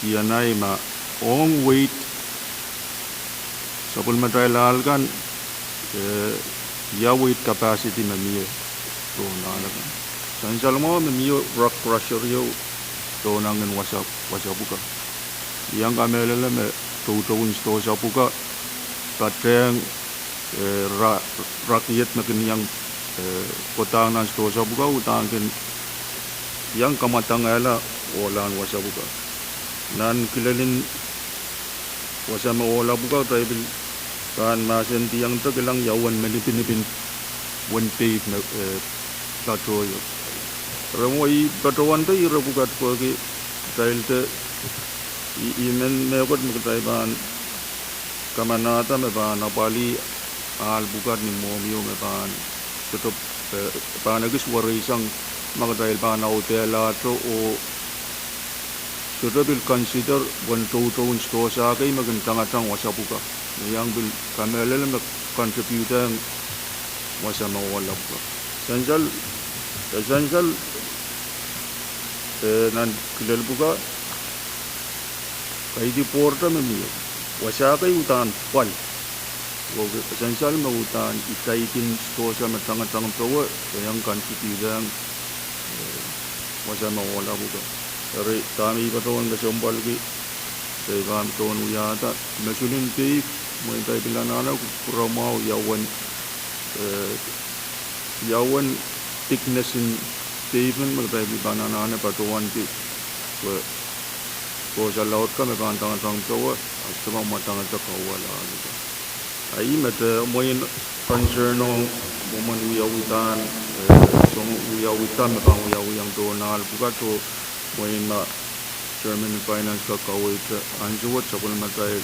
D N I ma ong weid sapwellimatail ahl kan eh, ia wehi capacity me mie tohn ahl akan. Sansal mwahu me mie rock crusher ieu tohn angin wasa, wasa pwuka. I iang kamehlele me toutoun sidohsa pwuka, patehng, eh, ra-, rakiet me kin iang, eh, kodahng nan sidohsa pwuka, udahn kin iang kamwadangehla ohlahn wasa pwuka. Nan kilelen wasa me ohla pwuka, kitail pil pahn mahsendiong de kilang ia uwen me lipilipil wen pave me, eh, patoh ieu. Re mwo I patohwan de ire pwukat pwehki kitail de I, I men mehkot me kitail pahn kamanahda me pahn apwalih ahl pwukat ni mwohmw ieu me pahn sohte, eh, pahn ekis wereisang ma kitail pahn audehlahte oh sohte pil consider wen toutoun sidohsa kei me kin tangatang wasa pwuka. Me iang pil kamehlele me contribute-ehng wasa me ohla pwuka. Sansal, eh, sansal, eh, nan kilel pwuka, kaidehn pwourte me mie. Wasa kei udahn pwal. Wehwehki sansal me udahn idaikin sidohsa me tangatang powe, e iang contribute-ehng, eh, wasa me ohla pwuka. Eri dahme I patohwan kesempwalki, kitail pahn patohwan wiahda, me sulin pave, mwein kitail pil anahne kupwuramwahu ia uwen, eh, ia uwen thickness en pave me kitail pil pahn anahne patohwanki, pwe sidohsa laud kan me pahn tangatang powe, a sohte mwadangete kauwehla ahl pwuka. A ih me te mwein concern ong mwomwen wiawidahn, eh, soangen wiawida me pahn wiawiong tohn ahl pwukat oh mwein ma Chairman en Finance kak kaweid ansou wet sapwellimatail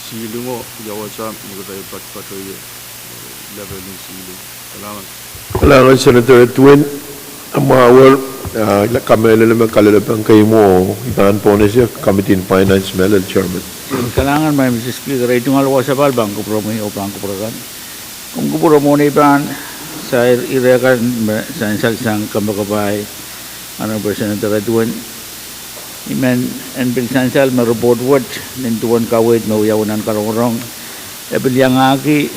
ceiling-o ia wasa me kitail patopatohie, eh, level en ceiling. Kalahngan. Kalahngan Senator Edwin. Amwail, ah, kamehlele me kalelapak kei mwo, I pahn pohnese Committee en Finance mehlel, Chairman. Kalahngan, Madam Speaker, ei tungoal wasapahl pahn kupwuromwi oh pahn kupwur akan. Komw kupwur mwohni pahn sair ire kan me sansal sang kompoakepahi, Honorable Senator Edwin. I men en pil sansal me report wet nin duwen kaweid me wiawi nan karongorong, e pil iangahki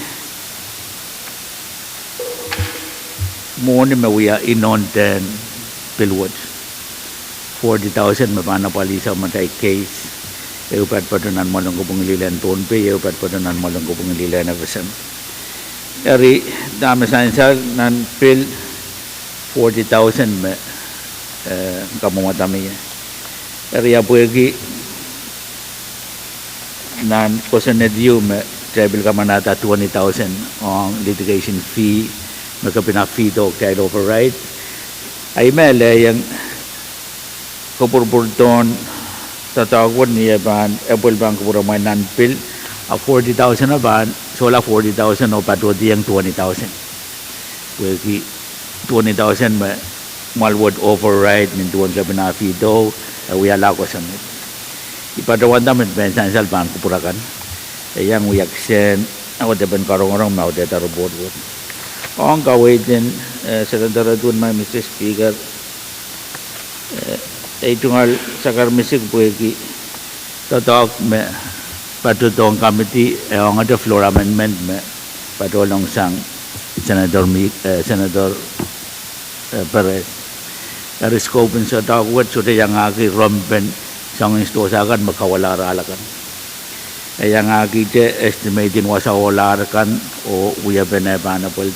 mwohni me wia inon dehn pil wet. Forty thousand me pahn apwalih sang matail case, ehu patpato nan mwoalen kopwung lilehn Pohnpei, ehu patpato nan mwoalen kopwung lilehn FSM. Eri dahme sansal nan pil forty thousand me, eh, kamwomwada mie. Eri ia pwehki nan kosonned ieu me kitail pil kamanahda twenty thousand ong litigation fee me kepina fee doh kitail override. A I me lelohng kopwurupwurdohn doadoahk wet ni eh pahn, eh pil pahn kupwuramwail nan pil, a forty thousand o pahn, sohla forty thousand oh patohdiong twenty thousand. Pwehki twenty thousand me mwoal wet override nin duwen kepina fee doh, e wiahla kosonned. I patohwanda me pahn sansal pahn kupwur akan. E iang wia kisehn audepen karongorong me audehda report wet. Ong kaweid en, eh, Senator Edwin, Madam Speaker, eh, ei tungoal sakar misik pwehki doadoahk me patohdohng committee, e ongete floor amendment me patohlong sang Senator Mi-, eh, Senator, eh, Perez. Eri scope en doadoahk wet sohte iangahki rompen soangen sidohsa kan me kawalahr ahl akan. E iangahkihte estimate en wasa ohlahr kan oh wiepen eh pahn apwalih.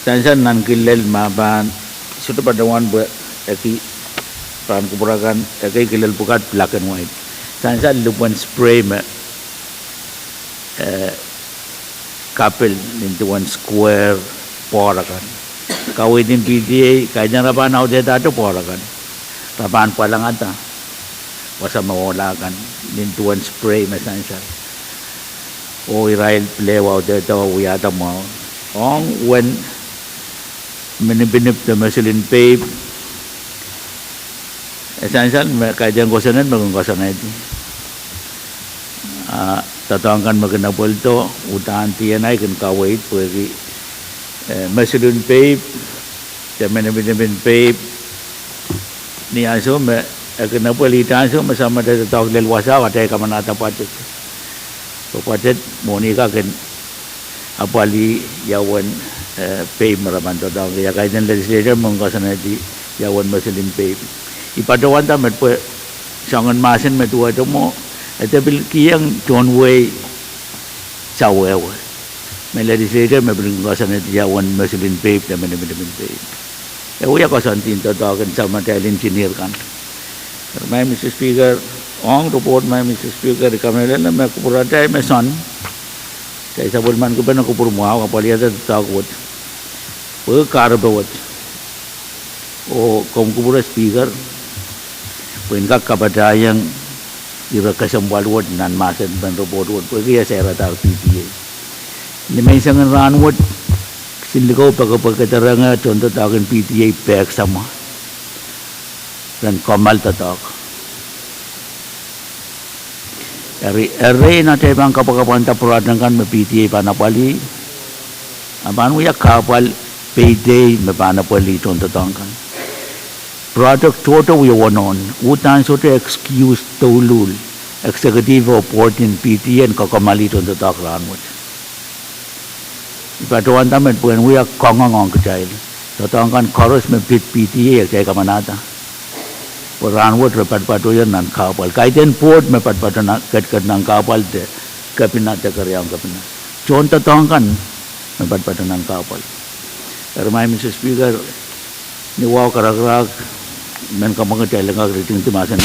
Sansal nan kilel me pahn sohte patohwan pwe ekei pahn kupwur akan, ekei kilel pwukat black and white. Sansal lipwen spray me, eh, kapil nin duwen square pwoar akan. Kaweid en PTA, kaidehn re pahn audehdahte pwoar akan, re pahn pwalangada wasa me ohla kan nin duwen spray me sansal. Oh irail pil audehdahte wiahda mwahu. Ong uwen minipinip de me sulin peip, e sansal me kaidehn kosonned me kin koasoanehdi. Ah, doadoahk kan me kin apwalido, udahn D N I kin kaweid pwehki, eh, me sulin peip de minipinipin peip, ni ansou me e kin apwalihda ansou me samatail doadoahk lel wasao atail kamanahda budget. Pwe budget mwohni kak kin apwalih ia uwen, eh, pein me re pahn doadoahngki. Ia kaidehn legislature me koasoanehdi ia uwen mosul en pein. I patohwanda met pwe soangen mahsen me duwehte mwo, e de pil kihong tohn wehi sawehwe. Me legislature me pil koasoanehdi ia uwen mosul en pein de miniminimin pein. E wia koasoandi en doadoahk en sapwellimatail engineer kan. Eri, Madam Speaker, ong report, Madam Speaker, I kamehlele me kupwuratail me soan, atail sapwellimanki pene kupwur mwahu, apwalihada doadoahk wet, pwe kahrepe wet. Oh komw kupwure Speaker, pwe en kak kapatahieng ire kesempwal wet nan mahsen pen report wet, pwehki e sairada P T A. Ni menseng en rahn wet, kisin likou pekepeke de renge tohndoadoahk en P T A pehksamwa ren kamwal doadoahk. Eri, erein atail pahn kapwakapwanda pwurehng kan me P T A pahn apwalih, a pahn wia kahpwal peidei me pahn apwalih tohndoadoahk kan. Project tohto wia wonohn, uhdahn sohte excuse douluhl executive oh board en P T A en kakamwalih tohndoadoahk rahn wet. I patohwanda met pwe en wia kangoange ong kitail. Doadoahk kan koaros me pid P T A e kitail kamanahda, pwe rahn wet re patpatohier nan kahpwal. Kaidehn board me patpato nan, ketiket nan kahpwal de kepina de keriaun kepina. Tohndoadoahk kan me patpato nan kahpwal. Eri Madam Speaker, ni wahu karakarahk, men kamwekid kitail en kak ritingdi mahsen.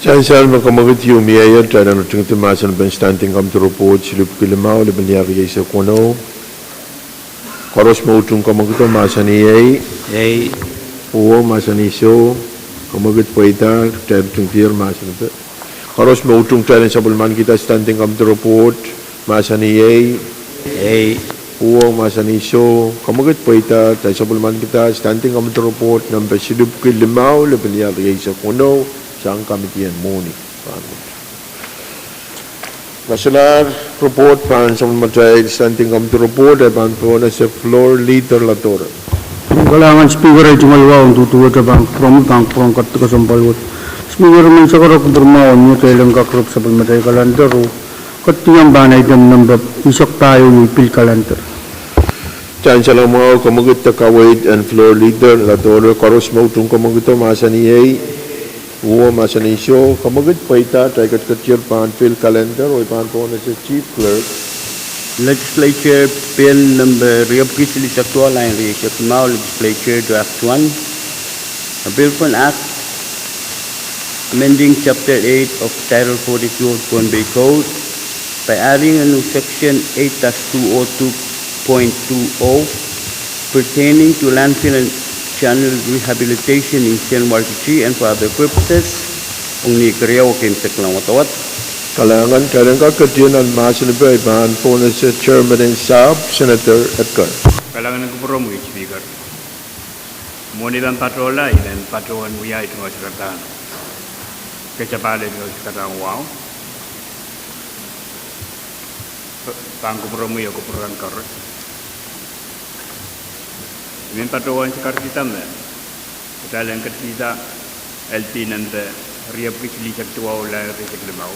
Sansal me kamwekid ieu mieier, kitail en ritingdi mahsen pen Standing Committee Report silihpwuki limau, lepin lih rieisek weneu. Koaros me utung kamwekido mahsanih ei. Ei. Pwuhwong mahsanih soh. Kamwekid pweida, kitail ritingdier mahsen pen. Koaros me utung kitail en sapwellimanikihda Standing Committee Report mahsanih ei. Ei. Pwuhwong mahsanih soh. Kamwekid pweida, kitail sapwellimanikihda Standing Committee Report nempe silihpwuki limau, lepin lih rieisek weneu, sang committee en mwohni. Mahsalahr report pahn sapwellimatail Standing Committee Report, e pahn pohnese Floor Leader Ladoro. Kalahngan Speaker, ei tungoal wahu en duduwehte pahn kupwuromwi, pahn kupwuren ketiket kesempwal wet. Speaker, men sakarada kupwur mwahu en mie kitail en kak rep sapwellimatail calendar oh ketidiong pahn item nempe eisek pahieu, iei pil calendar. Sansal mwahu, kamwekid de kaweid en Floor Leader Ladoro. Koaros me utung kamwekido mahsanih ei. Pwuhwong mahsanih soh. Kamwekid pweida, kitail ketiketier pahn pil calendar oh I pahn pohnese Chief Clerk. Legislature Bill nempe riepwiki silihsek duwau, lain rieisek limau, Legislature to act one. A bill for an act amending chapter eight of Title forty-two of Pohnpei Code by adding a new section eight dash two oh two point two oh pertaining to landfill and channel rehabilitation in Seinewarkiti and for other purposes. Ong ni keriau, keimwseklahng wadawad. Kalahngan, kitail en kak ketiket nan mahsen pen, I pahn pohnese Chairman en Sahpw, Senator Edgar. Kalahngan en kupwuromwi Speaker. Mwohn I pahn patohla, I men patohwan wiahda tungoal sakaradahn, kitail pahn ale tungoal sakaradahn wahu. Pahn kupwuromwi oh kupwuren koaros. I men patohwan sakaradah me kitail en ketikihda L P nempe riepwiki silihsek duwau, lain rieisek limau.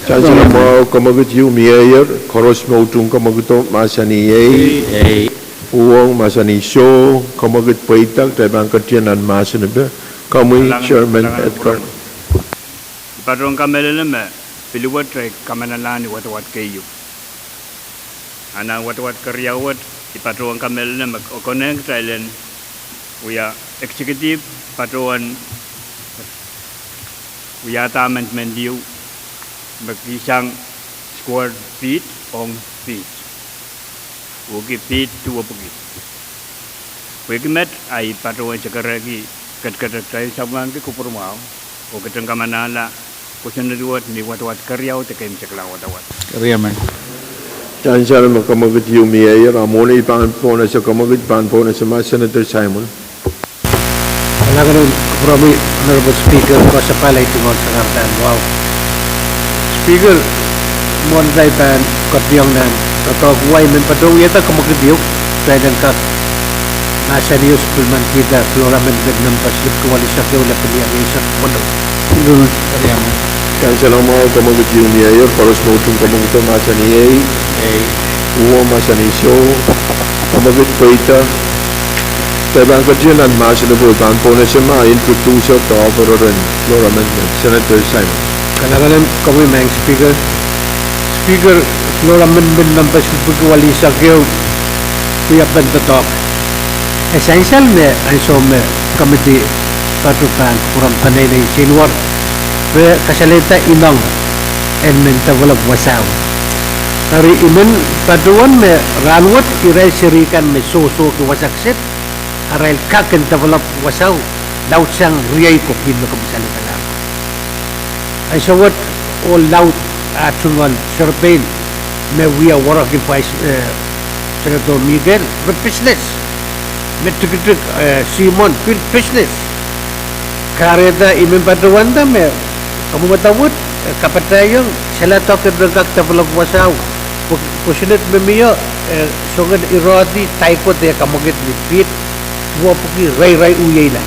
Sansal mwahu, kamwekid ieu mieier. Koaros me utung kamwekido mahsanih ei. Ei. Pwuhwong mahsanih soh. Kamwekid pweida, kitail pahn ketiket nan mahsen pen. Komwi Chairman Edgar. I patohwan kamehlele me pil wet e kamanalahng ni wadawad keieu. A nan wadawad keriau wet, I patohwan kamehlele me konehng kitail en wia executive patohwan wiahda amendment ieu me kihsang square feet ong feet, wehwehki feet duwepwiki. Pwehki met, I patohwan sakarahki ketiket, kitail sapwellimaniki kupwur mwahu oh kitail en kamanahla kosonned wet ni wadawad keriau de keimwseklahng wadawad. Sansal me kamwekid ieu mieier. A mwohn I pahn pohnese kamwekid, I pahn pohnese ma Senator Simon. Kalahngan en kupwuromwi Honorable Speaker, koasoapahl ei tungoal sakaradahn wahu. Speaker, mwohn atail pahn ketidiong nan doadoahk wet, I men patohwan wiahda kamwekid ieu, kitail en kak mahsanih oh sapwellimanikihda Floor Amendment nempe silihpwiki duwau, eisek ehu, lepin lih rieisek weneu. Kansenamwahu, komw kid ieu mieier, koaros me utung komw kid mahsanih ei. Ei. Uhwong mahsanih soh, komw kid pweida. Dahme pahn ketin nan mahsen pwe pahn pwonese ma introducer de offerer en floor amendment, Senator Simon. Kalahngan en komwi Madam Speaker. Speaker, floor amendment number silipwiki waleisek ehu, wiepen doadoahk. E sansal me ansou me committee patoh pahn kupwuramwail peneinei senior, re kasalehda ineng en men develop wasao. Eri I men patohwan me rahnwet irail seri kan me sohsohki wasa kiset, arail kak en develop wasao laudsang riei ko pil me komw kasalehda. Ansou wet ohl laud ah tungoal Serepein me wia warohki Vice, eh, Senator Miguel, re business. Me tikitik, eh, Simon, pil business. Kahrehda I men patohwanda me komw mwadang wet, eh, kapatahiong sehla doadoahk en re kak develop wasao. Pwe, pwe kosonned me mie, eh, soangen irehdi dahkot eh kamwakid ni piht, duwepwiki reirei uiela.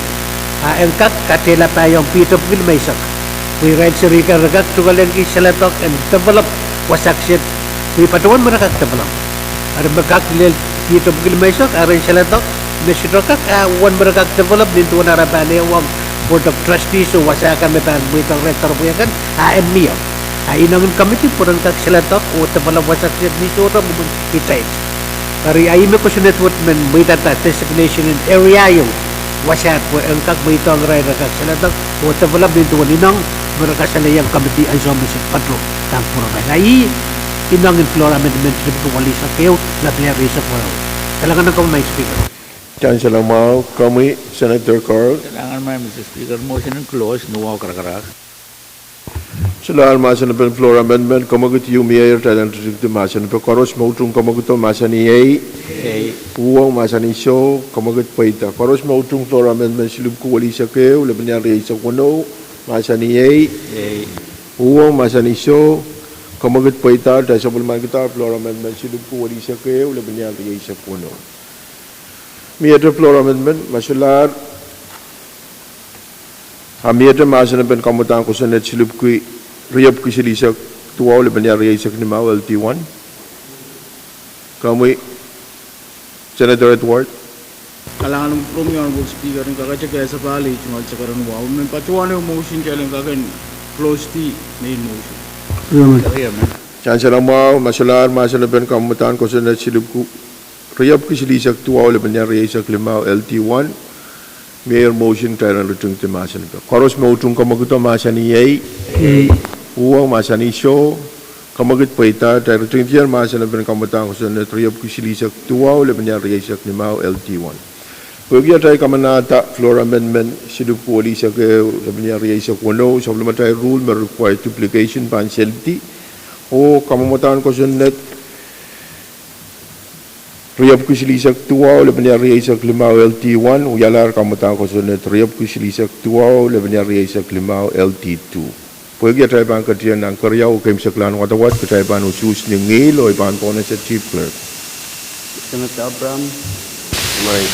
A en kak katehlapaiong piht epwiki limeisek. Pwe irail seri kan re kak tungoalengki sehla doadoahk en develop wasa kiset. Pwe I patohwan me re kak develop. Eri me kak lel piht epwiki limeisek, a ren sehla doadoahk me sohte kak, a uwen me re kak develop nin duwen ara pahn ehuong Board of Trustees oh wasa kan me pahn mweidohng irail doaropwe kan, a en mie. A ineng en committee pwe ren kak sehla doadoahk oh develop wasa kiset ni sohte mwomwen kitail. Eri a ih me kosonned wet men mweidada designation en area ieu, wasa pwe en kak mweidohng irail re kak sehla doadoahk oh develop nin duwen ineng me re kasalehiong committee ansou me se patoh pahn kupwuromwail. A ih ineng en floor amendment silipwiki waleisek ehu, lepin rieisek weneu. Kalahngan en komwi Madam Speaker. Kansenamwahu, komwi Senator Carl. Kalahngan Madam Speaker, motion en close ni wahu karakarahk. Solahr mahsen en floor amendment, komw kid ieu mieier, kitail en ritingdi mahsen pwe koaros me utung komw kido mahsanih ei. Ei. Uhwong mahsanih soh, komw kid pweida. Koaros me utung floor amendment silipwiki waleisek ehu, lepin rieisek weneu, mahsanih ei. Ei. Uhwong mahsanih soh, komw kid pweida, kitail sapwellimanikidahr floor amendment silipwiki waleisek ehu, lepin rieisek weneu. Miehte floor amendment, ma solahr. A miehte mahsen en pahn kamwadahn kosonned silipwiki, riepwiki silihsek duwau, lepin rieisek limau, L D one. Komwi, Senator Edward. Kalahngan en kupwuromwi Honorable Speaker, en kakete kesepahl ei tungoal sakaradahn wahu. Men patohwan ehu motion kitail en kak en close di main motion. Kansenamwahu, ma solahr mahsen en pahn kamwadahn kosonned silipwiki, riepwiki silihsek duwau, lepin rieisek limau, L D one. Mieier motion, kitail en ritingdi mahsen pwe koaros me utung komw kido mahsanih ei. Ei. Uhwong mahsanih soh, komw kid pweida, kitail ritingdier mahsen en pahn kamwadahn kosonned riepwiki silihsek duwau, lepin rieisek limau, L D one. Pwehki atail kamanahda floor amendment silipwiki waleisek ehu, lepin rieisek weneu, sapwellimatail rule me require duplication pahn seldi. Oh kamwadahn kosonned riepwiki silihsek duwau, lepin rieisek limau, L D one, wialahr kamwadahn kosonned riepwiki silihsek duwau, lepin rieisek limau, L D two. Pwehki atail pahn ketin nan keriau oh keimwseklahn wadawad, kitail pahn usuhs ni ngihl oh I pahn pwonese Chief Clerk. Senator Abraham. Ei.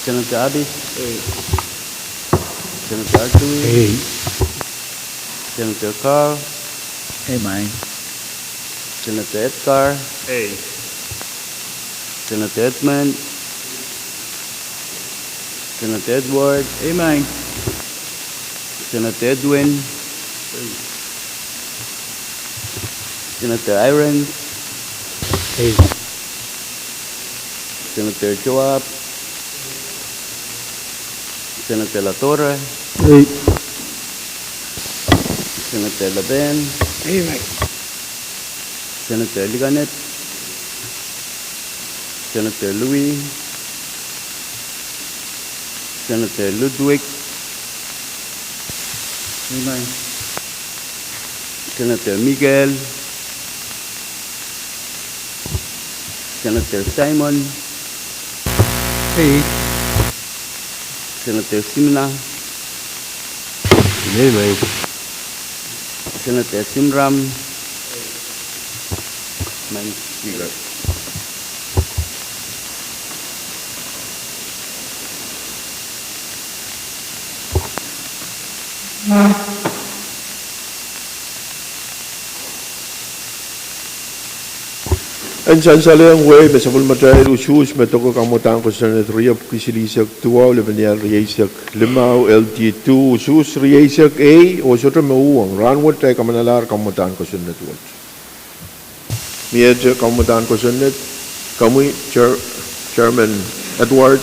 Senator Abbott. Ei. Senator Artui. Ei. Senator Carl. Ei, Madam. Senator Edgar. Ei. Senator Edmund. Senator Edward. Ei, Madam. Senator Edwin. Ei. Senator Irons. Ei. Senator Joab. Senator Latorre. Ei. Senator Leben. Ei, Madam. Senator Likanep. Senator Louis. Senator Ludwig. Ei, Madam. Senator Miguel. Senator Simon. Ei. Senator Simina. Ei, Madam. Senator Simram. Madam Speaker. En sansalehng wehi me sapwellimatail usuhs me doke kamwadahn kosonned riepwiki silihsek duwau, lepin ial rieisek limau, L T two usuhs rieisek ehu, oh sohte me uhwong. Rahnwet kitail kamanalahr kamwadahn kosonned wet. Miehte kamwadahn kosonned, komwi Chair-, Chairman Edward.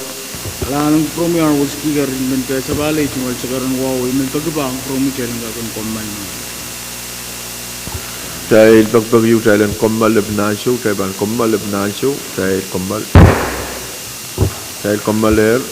Kalahngan en kupwuromwi Honorable Speaker, I men kesempwal ei tungoal sakaradahn wahu, I men peki pahn kupwuromwi kitail en kak en kommoal. Kitail pekipeki kitail en kommoal lepin ansou, kitail pahn kommoal lepin ansou, kitail kommoal. Kitail kommoalehr.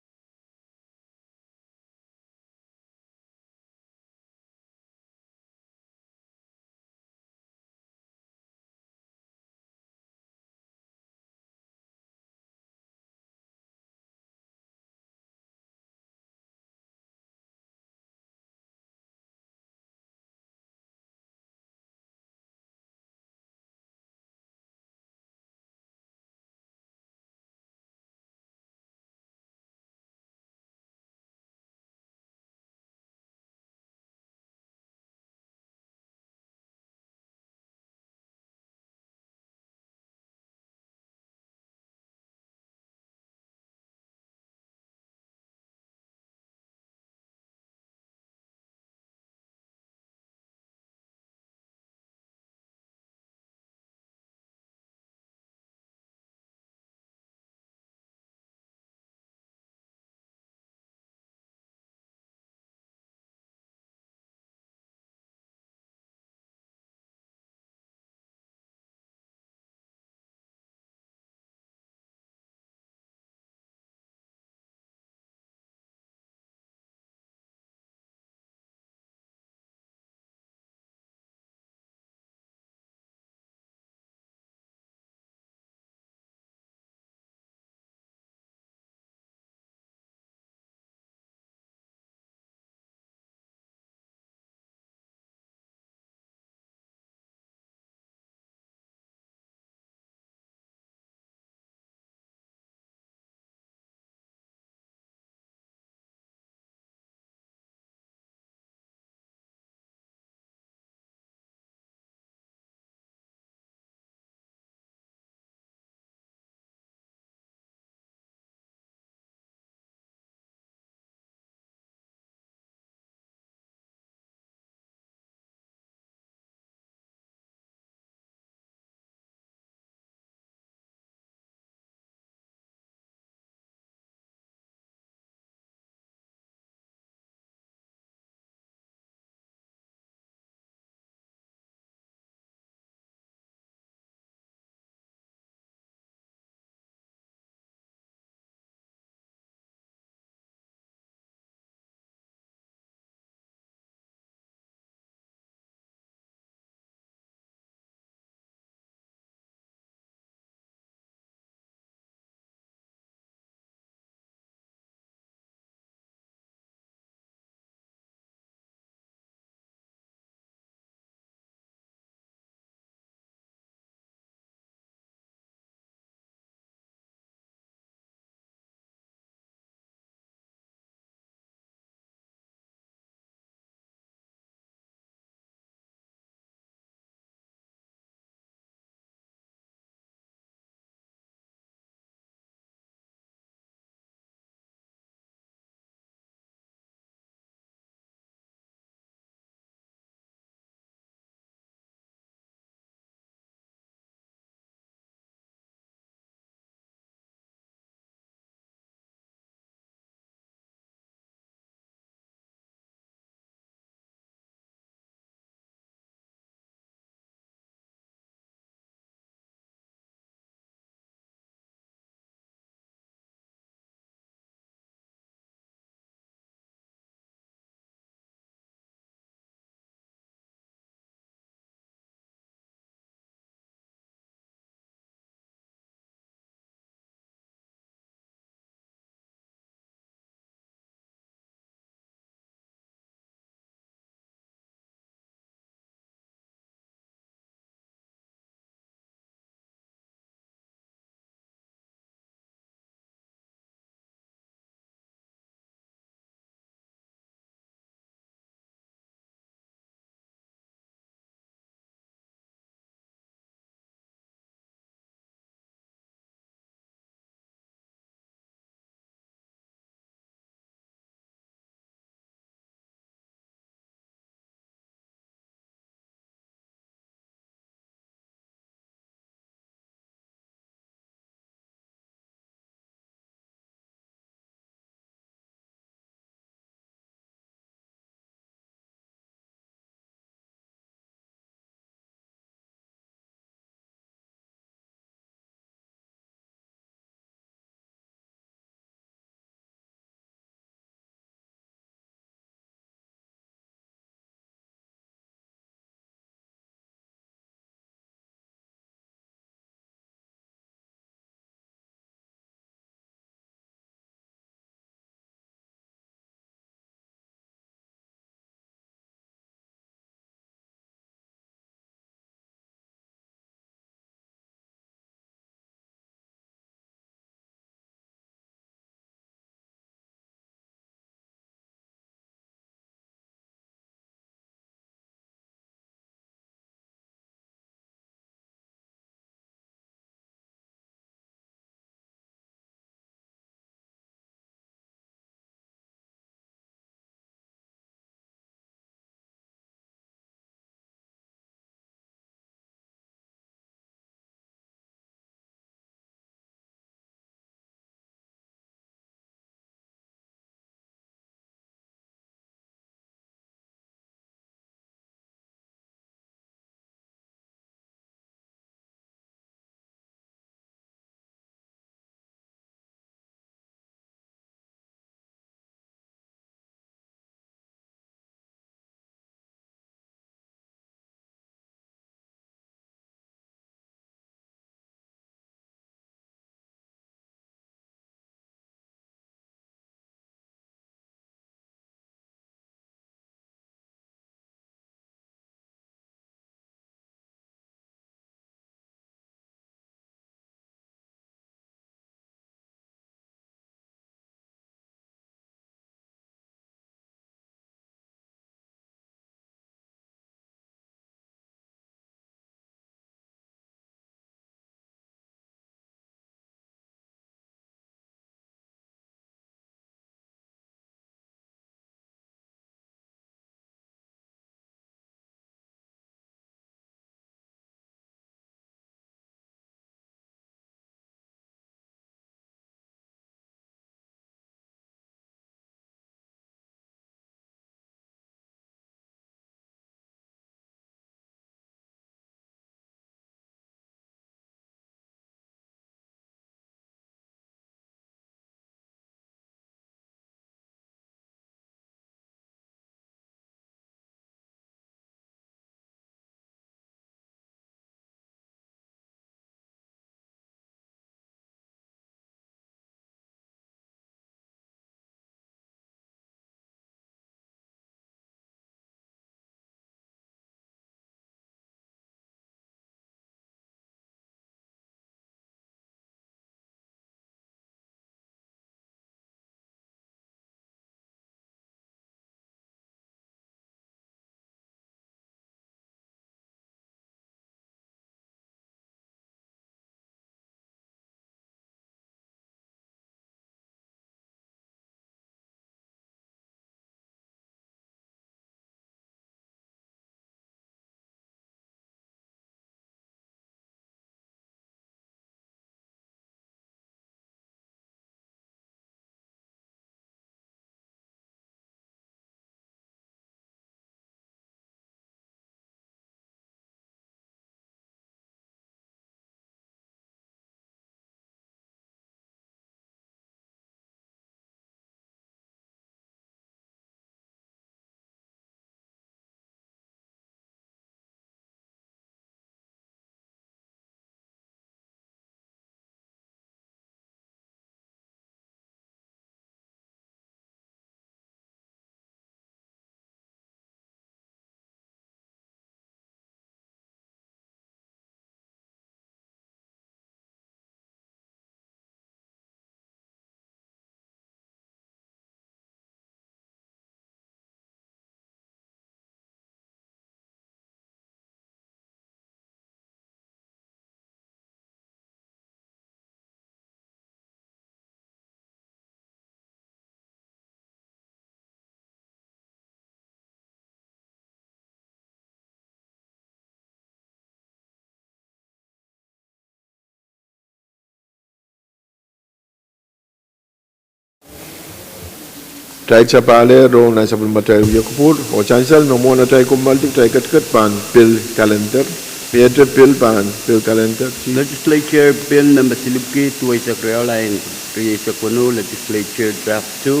Kitail sapahl rohng nan sapwellimatail wia kupwur, oh sansal me mwohn atail komoaldi kitail ketiket pahn pil kalender. Miehte pil pahn pil kalender, Chief. Legislature Bill number silipwiki duweisek riau, lain rieisek weneu, Legislature Draft two.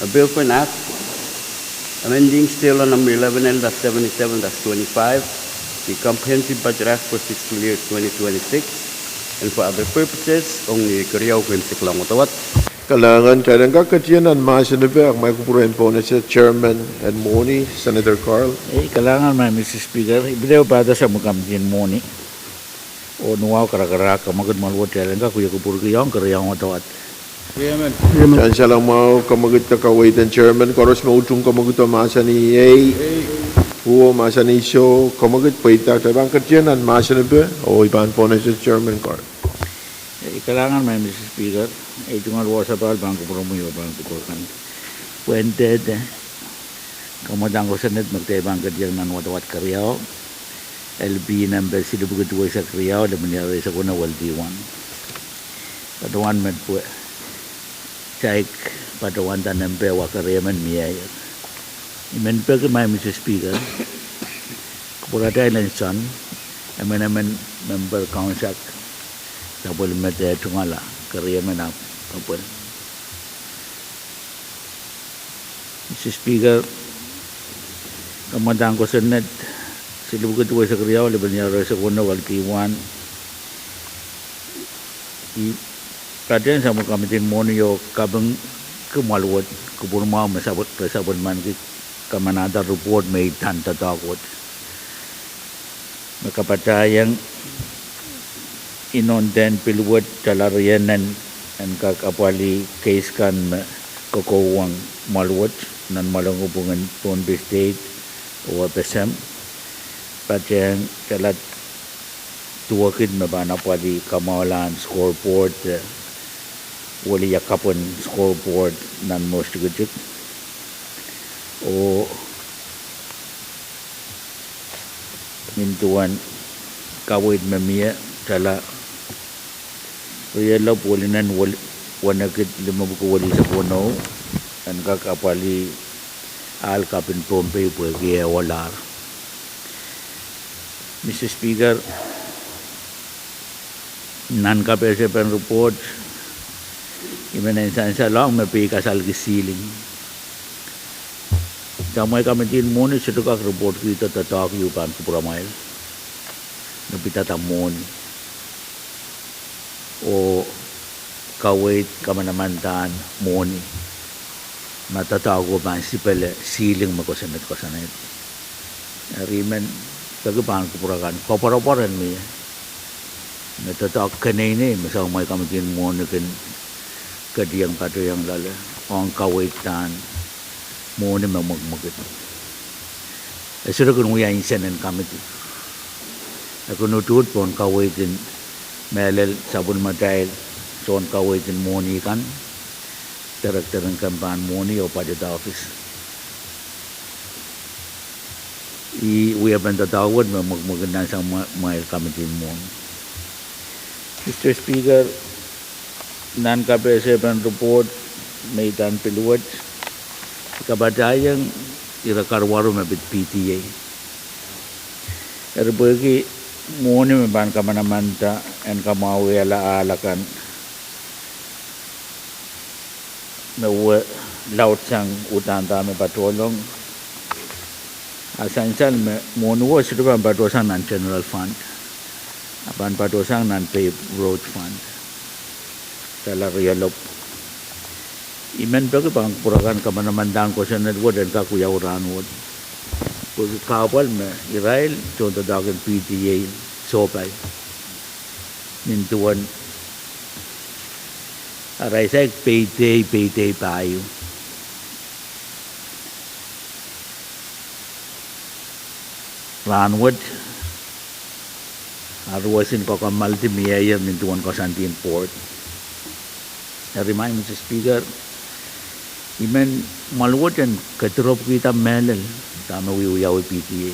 A bill for an act amending State Law number eleven L dash seventy-seven dash twenty-five, the Comprehensive Budget Act for fiscal year twenty twenty-six, and for other purposes, ong ni keriau keimwseklahng wadawad. Kalahngan. Kitail en kak ketieng nan mahsen epe, ahmwail kupwur en pohnese chairman en mwohni, Senator Carl. Ei, kalahngan, Maing Mister Speaker. I pil pahdo sapwellime kamitin mwohni oh ni wahu karakarahk kamwekid mwahl wet, kitail en kak wia kupwurki ong keriau wadawad. Sansal mwahu, kamwekid de kaweid en chairman koaros me utung kamwekid o mahsanih ei, uo mahsanih soh, kamwekid pweida. Kitail pahn ketieng nan mahsen epe oh I pahn pohnese chairman Carl. Ei, kalahngan, Maing Mister Speaker. Ei tungoal wahu sapahl pahn kupwuromwi oh pahn kupwur kan. Pwehn dehde kamwadang kosonned me kitail pahn ketieng nan wadawad keriau, L P number silipwiki duweisek riau, lepin irair eisek weneu, L D one. Patohwan met pwe kitail patohwanda nempe wa keriemen mieier. I men peki, Maing Mister Speaker, kupwuratail en soangen emenemen member kaunsak sapwellime dehr tungala keriemen ahpw kapwel. Mister Speaker, kamwadang kosonned silipwiki duweisek riau, lepin irair eisek weneu, L D one, I patehng sapwellime kamitin mwohni oh kapingki mwahl wet kupwur mwahu me sapwel-, re sapwellimaniki kamanahda report me idahn doadoahk wet. Me kapatahieng inondehn pil wet, tala rienen en kak apwalih keis kan me kokohwong mwahl wet nan mwahlongupwungen Pohnpei State oh FSM. Patehng tala duwekid me pahn apwalih kamwahulahn scoreboard, eh, weliakapwen scoreboard nan Mwohs Tikitik. Oh nin duwen kaweid me mie, tala rielopw welinen wel-, wenekid limepwiki welihsek weneu en kak apwalih ahl kapin Pohnpei pwehki e ohla. Mister Speaker, nan kapehsepen report, I men en sansalohng me pei kasalki ceiling. Samwail kamitin mwohni sohte kak report kihdo doadoahk ieu pahn kupwuramwail me pidada mwohni oh kaweid kamanamandan mwohni ma doadoahko pahn sipele ceiling me kosonned koasoanehdi. Eri I men peki pahn kupwur akan koapworopwor en mie me doadoahk keneinei me samwail kamitin mwohni kin ketieng patohieng loale ong kaweid en mwohni me mwekmwekid. E sohte kin wia insen en kamidi. E kin utuht pohn kaweid en mehlel sapwellimatail soun kaweid en mwohni kan, Director en Kempahn Mwohni oh Budget Office. Ih wiepen doadoahk wet me mwekmwekid nan samwail kamitin mwohni. Mister Speaker, nan kapehsepen report me idahn pil wet, I kapatahieng ire karuwaru me pid P T A. Eri pwehki mwohni me pahn kamanamanda en kamwahwihala ahl akan me wia laudsang uhdahn dahme patohlong, a sansal me mwohni wet sohte pahn patohsang nan general fund, a pahn patohsang nan paved road fund. Tala rielopw. I men peki pahn kupwur akan kamanamandan kosonned wet en kak wiawi rahnwet, pwehki kahpwal me irail tohndoadoahk en P T A sohpai nin duwen arail saik peidei, peidei pahieu. Rahnwet, aruwesin koakammaldi mieier nin duwen koasoandien board. Eri Maing Mister Speaker, I men mwahl wet en kediropwkihda mehlel dahme wiewiawi P T A.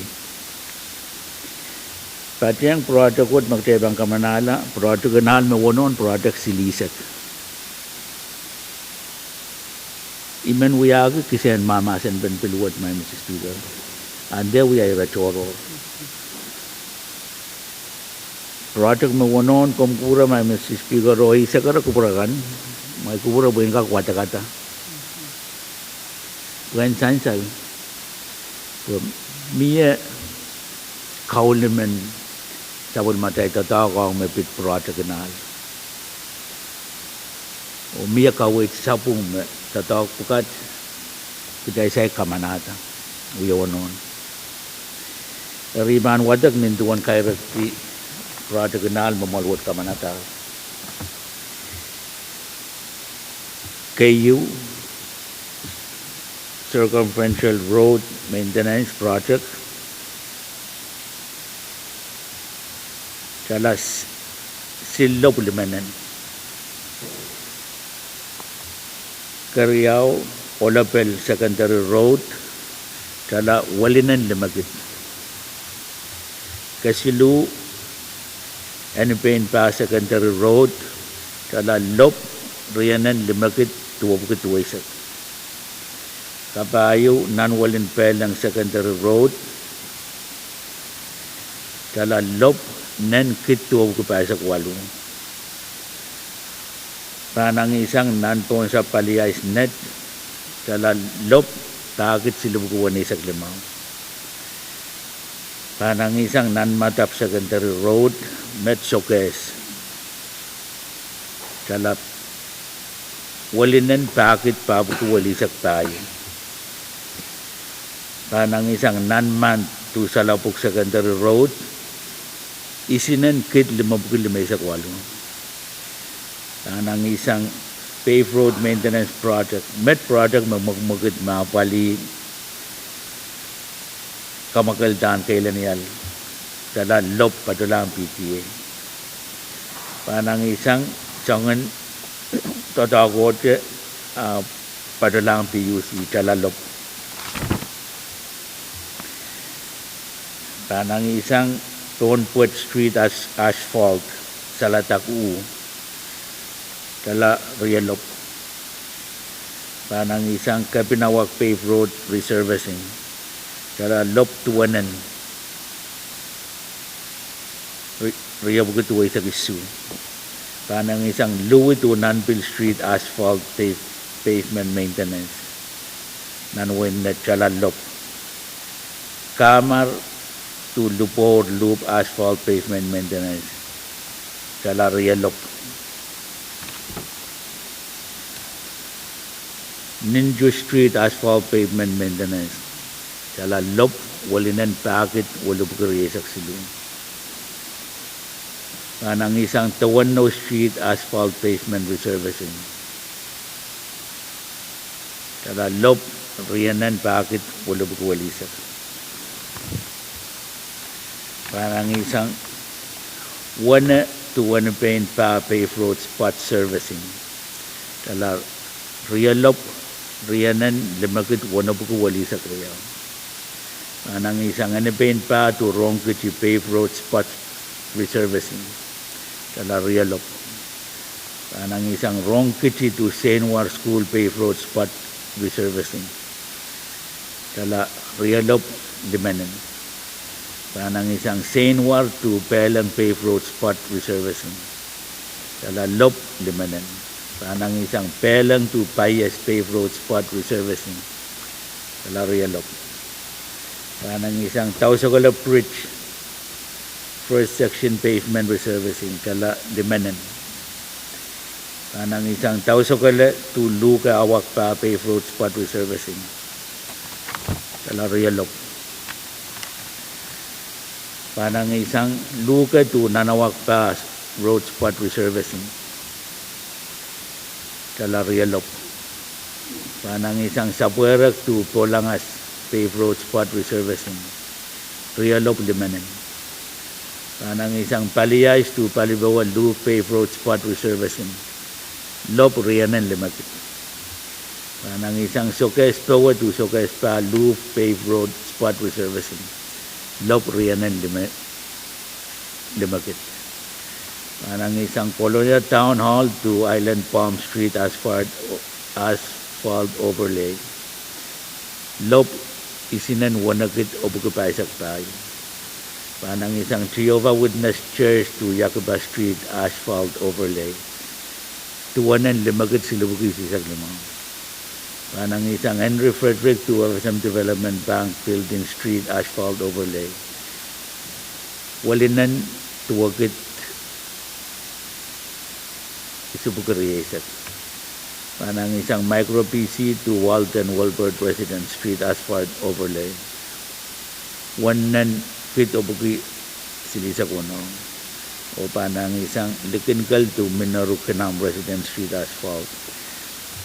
Patehng project wet me kitail pahn kamanahla, project en ahl me wonohn project silihsek. I men wiahki kisehn mahmahsen pen pil wet, Madam Speaker. Ahn dehr wia ire tohrohr. Project me wonohn komw kupwure, Madam Speaker, oh I sekere kupwure kan, me I kupwure pwe en kak wadekada. Pwehn sansal, pwe mie kaulimen sapwellimatail doadoahk ong me pid project en ahl. Oh mie kaweid sapwung me doadoahk pwukat kitail saik kamanahda, wie wonohn. Eri I pahn wadek nin duwen kairkihdi project en ahl me mwoal wet kamanahda. Keieu, Circumferential Road Maintenance Project, tala silopw limenen. Keriau, Olopel Secondary Road, tala welinen limekid. Kesiluh, Enipeinpah Secondary Road, tala lopw, rienen limekid, duwepwiki duweisek. Kapahieu, Nanwel en Pehleng Secondary Road, tala lopw, nen kid duwepwiki pahisek waluh. Pahnangihsang Nanpohnsapw Paliais Net, tala lopw, pahkid silipwuki weneisek limau. Pahnangihsang Nanmadapw Secondary Road, met sokehs, tala welinen pahkid pahpwiki welihsek pahieu. Pahnangihsang Nanmand to Salopwuk Secondary Road, isinen kid limepwiki limeisek waluh. Pahnangihsang Pave Road Maintenance Project, met project me mwekimwekid me apwalih kamwakeldahn keilenial, tala lopw, patohlahng P T A. Pahnangihsang soangen doadoahkohte, ah, patohlahng P U C, tala lopw. Pahnangihsang Thornpwet Street as-, asphalt, saladak uh, tala rielopw. Pahnangihsang Kepinawak Pave Road resurfacing, tala lopw duwenen, ri-, riepwiki duweisek isuh. Pahnangihsang Louis to Nanpil Street asphalt pave-, pavement maintenance, nan wehin Net, tala lopw. Kamar to Lupour Loop asphalt pavement maintenance, tala rielopw. Ninju Street asphalt pavement maintenance, tala lopw, welinen pahkid welipwiki rieisek siluh. Pahnangihsang Dewenno Street asphalt pavement resurfacing, tala lopw, rienen pahkid welipwiki welihsek. Pahnangihsang Wene to Wenepeinpah Pave Road spot servicing, tala rielopw, rienen limekid wenepwiki welihsek riau. Pahnangihsang Enepeinpah to Rongkiti Pave Road spot resurfacing, tala rielopw. Pahnangihsang Rongkiti to Seinwar School Pave Road spot resurfacing, tala rielopw, limenen. Pahnangihsang Seinwar to Pehleng Pave Road spot resurfacing, tala lopw, limenen. Pahnangihsang Pehleng to Paias Pave Road spot resurfacing, tala rielopw. Pahnangihsang Tausokele Bridge first section pavement resurfacing, tala limenen. Pahnangihsang Tausokele to Luke Awakpah Pave Road spot resurfacing, tala rielopw. Pahnangihsang Luke to Nanawakpah Road spot resurfacing, tala rielopw. Pahnangihsang Sapwerek to Polangas Pave Road spot resurfacing, rielopw, limenen. Pahnangihsang Paliais to Palipowa Loop Pave Road spot resurfacing, lopw, rienen limekid. Pahnangihsang Sokehs Powe to Sokehs Pah Loop Pave Road spot resurfacing, lopw, rienen lime-, limekid. Pahnangihsang Kolonia Town Hall to Island Palm Street asphalt, as- asphalt overlay. Lop isinen wenekid epwiki pahisek pahieu. Pahn angin sang Jehovah Witness Church to Yakiba Street asphalt overlay. Duwenen limekid silipwiki isihsek limau. Pahn angin sang Henry Frederick to F S M Development Bank Building Street asphalt overlay. Welinen duwekid isipwiki rieisek. Pahn angin sang Micro P C to Walden Wilbert Residence Street asphalt overlay. Wenekid epwiki silihsek weneu. Oh pahn angin sang Likinkel to Minoru Kinam Residence Street asphalt.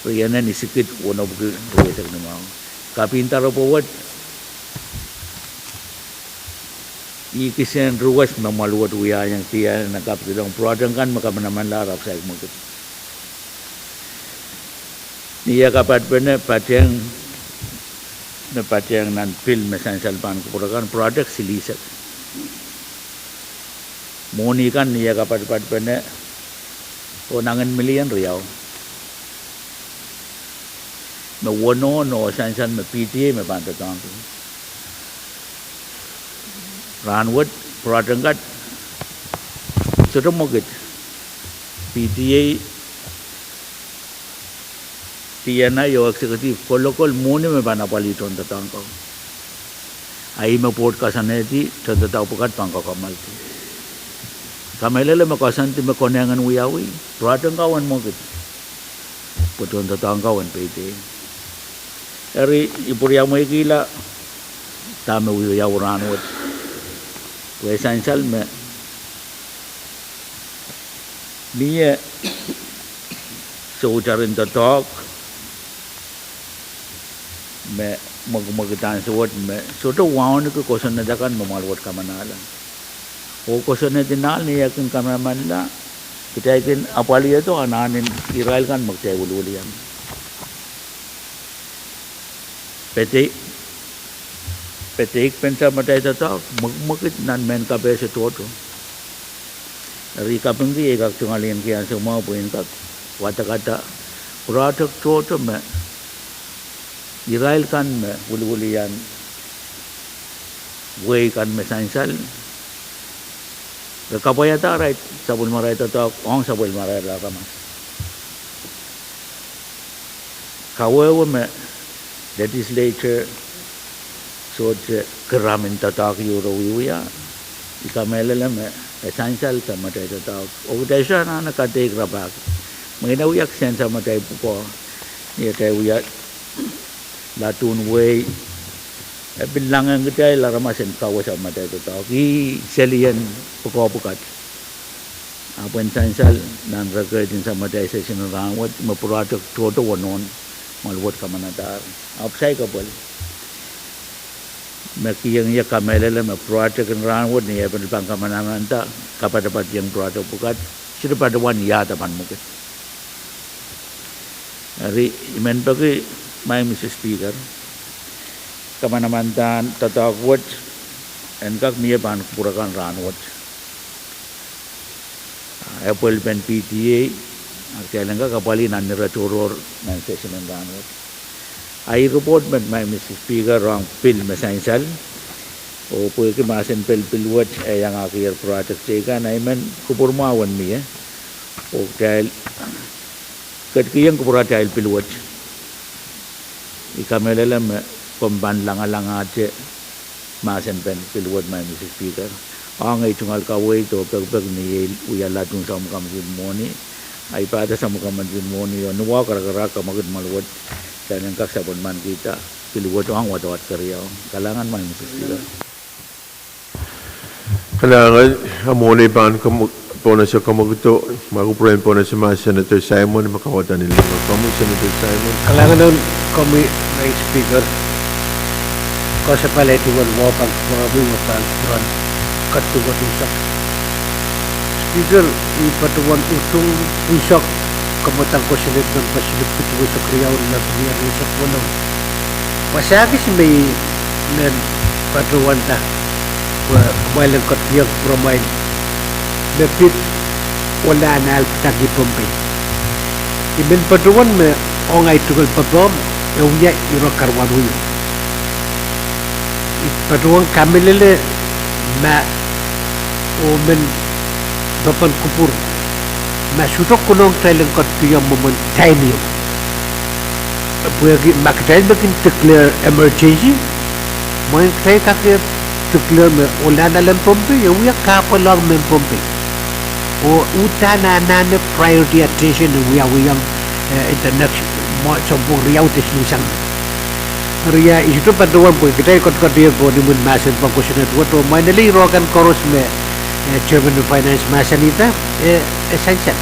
Rienen isikid wenepwiki rieisek limau. Kapinda repwe wet ih kisehn ruwes me mwahl wet wiahiong diar en kapidolong pwurehng kan me kamanamanla ahpw saik mwekid. Ni eh kapatpene patehng, me patehng nan pil me sansal pahn kupwure kan pwurehng silihsek. Mwohni kan ni eh kapatpatpene, oh nangen milion riau. Me wonohn oh sansal me P T A me pahn doadoahngki. Rahnwet pwurehng kat sohte mwekid. P T A, T N I oh executive kolokol mwohni me pahn apwalih tohndoadoahk ko. A ih me pwoud koasoanehdi tohndoadoahk pwukat pahn koakamwahldi. Kamehlele me koasoandi me konehng en wiawi, pwurehng kaweid mwekid. Pwe tohndoadoahk kaweid peidi. Eri I pwuriamweikihla dahme wiawi rahnwet. Pwe sansal me mie sohte rin doadoahk me mwekimwekid ansou wet me sohte wauneki kosonned akan me mwahl wet kamanahla. Oh kosonned en ahl ni eh kin kamanamanla, kitail kin apwalihdo anahnen irail kan me kitail wiliwiliong. Pedeik, pedeikpen samatail doadoahk mwekimwekid nan mehn kapehse tohto. Eri kapingki ei kak tungoal en kian soumwahu pwe en kak wadekada pwurehng tohto me irail kan me wiliwiliong wehi kan me sansal, re kapwaiada arail sapwellimarail doadoahk ong sapwellimarail aramas. Kawehwe me legislature sohte kiramin doadoahk ieu re wiewia. I kamehlele me e sansal samatail doadoahk. Oh kitail sohte anahne kadeik rapahki. Me I wia kisehn samatail pwukoa ni atail wia ladun wehi, e pil langehng kitail aramas en kawe samatail doadoahk. Ih selien pwukoa pwukat. Ahpw en sansal nan record en samatail session en rahnwet me pwurehng tohto wonohn mwahl wet kamanadahr. Ahpw saik apwal me kiheng ie kamehlele me pwurehng en rahnwet ni eh pil pahn kamanamanda, kapatapatieng pwurehng pwukat, sohte patohwan iahda pahn mwekid. Eri I men peki, Madam Speaker, kamanamandahn doadoahk wet en kak mie pahn kupwure kan rahnwet. Ah, epwelpen P T A, ah, kitail en kak apwalih nan ire tohrohr nan session en rahnwet. Ah, ih report me Madam Speaker ong pil me sansal, oh pwehki mahsen pil pil wet e iangahkier pwurehng teikan, ah, I men kupwur mwahu en mie, oh kitail ketikihong kupwuratail pil wet. I kamehlele me komw pahn langalangahte mahsenpen pil wet Madam Speaker. Ong ei tungoal kaweid oh pekipek ni ei wia ladun samwakamankin mwohni, ah, I pahda samwakamankin mwohni oh ni wahu karakarahk kamwekid mwahl wet, kitail en kak sapwellimanikihda pil wet ong wadawad keriau. Kalahngan Madam Speaker. Kalahngan, ah, mwohni pahn komw-, pohnese kamwekid, ma kupwuren pohnese ma Senator Simon me kauwada ni lime komwi, Senator Simon. Kalahngan en komwi Madam Speaker. Koasoia pali duwen wahu pahn kupwuromwi me pahn kupwuren ketiket unsek. Speaker, I patohwan utung unsek kamwadang kosonned nan Pacific pitwesek riau nan lime unsek weneu. Wasa kis me I men patohwanda pwe kumwail en ketikihong kupwuromwail me pid ohl en ahl dake Pohnpei. I men patohwan me ong ahi tungoal popohm, e wia ire karuwaru. I patohwan kamehlele ma, oh men popohn kupwur, ma sohte konehng kitail en ketikihong mwomwen time ieu. Pwehki ma kitail me kin declare emergency, mwein kitail kak declare me ohlahn alen Pohnpei, e wia kahpwal ong mehn Pohnpei. Oh uhdahn anahne priority attention e wiawihong, eh, in the next, mwo sounpwong riau de sinsang. Eri ia, I sohte patohwan pwe kitail ketiket ie ko ni mwomwen mahsen pwong kosonned wet, oh mwein ele ire kan koaros me, eh, Chairman of Finance mahsanihda, eh, e sansal,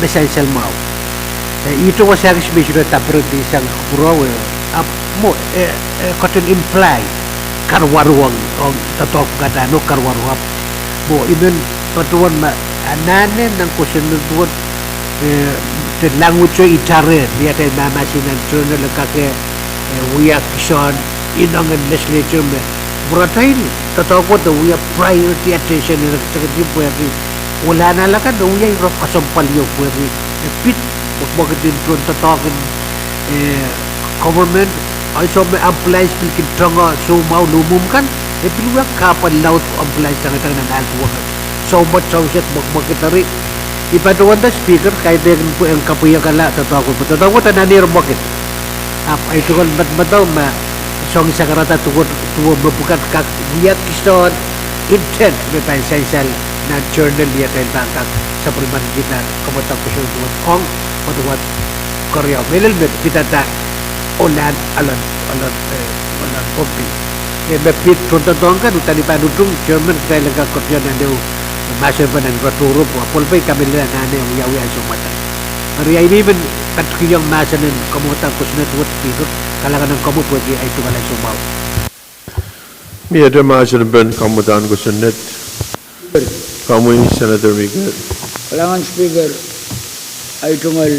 me sansal mwahu. Eh, ihte wasa kis me I sohte daperedi sang kupwuro, eh, ahpw mwo, eh, eh, ketin imply karuwaru ong, ong doadoahk pwukat, ah, no karuwaru ahpw mwo, I men patohwan ma anahne nan kosonned wet, eh, de language o itarehr, ni atail mahmahsen nan journal e kak, eh, wia kihsang inengen legislature me pwuratail doadoahk wet e wia priority attention en executive pwehki ohlahn ale kan e wia ire kesempwal ieu pwehki e pid mwekmwekid en tohndoadoahk en, eh, government, ansou me ambulance pil kin tongoh soumwahu luhmwuhm kan, e pil wia kahpwal laud ambulance tangatang nan ahl duweket. Soumwet, sousehd, mwekmwekid. Eri I patohwan da Speaker, kaidehkin pwe en kapwaiada doadoahk wet, pwe doadoahk wet anahne mwekid. Ahpw ahi tungoal madamadau ma soangen sakarada duwe, duwe mepwukat kak wia kihsang intent me pahn sansal nan journal ni atail pahn kak sapwellimankihda kamwadang kosonned wet ong wadawad keriau, mehlel me pidada ohlahn alen, alen, eh, alen Pohnpei. Eh, me pid tohndoadoahk kan uhdahn I pahn utung Chairman kitail en kak ketikihong nan ehu mahsen pwong nan rotorop, oh apwalih pwe I kamehlele anahne wiawi ansou mwadang. Eri ia I men ketikihong mahsen en kamwadang kosonned wet Speaker, kalahngan en komwi pwehki ahi tungoal ansou mwahu. Mie mahsen en kamwadang kosonned. Komwi Senator Michael. Kalahngan Speaker, ahi tungoal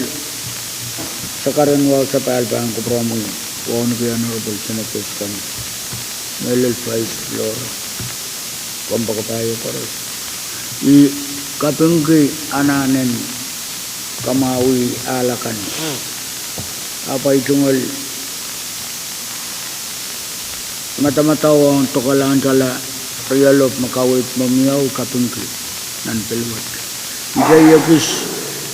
sakaren wasa pahn kupwuromwi, wauneki Honorable Senators kan, mehlel Vice Speaker, kompoakepahi koaros. I kapingki anahnen kamwahwih ahl akan. Ahpw ahi tungoal madamadau ong dokalahn tala rielopw me kaweid me mie, I kapingki nan pil wet. Ihte I ekis,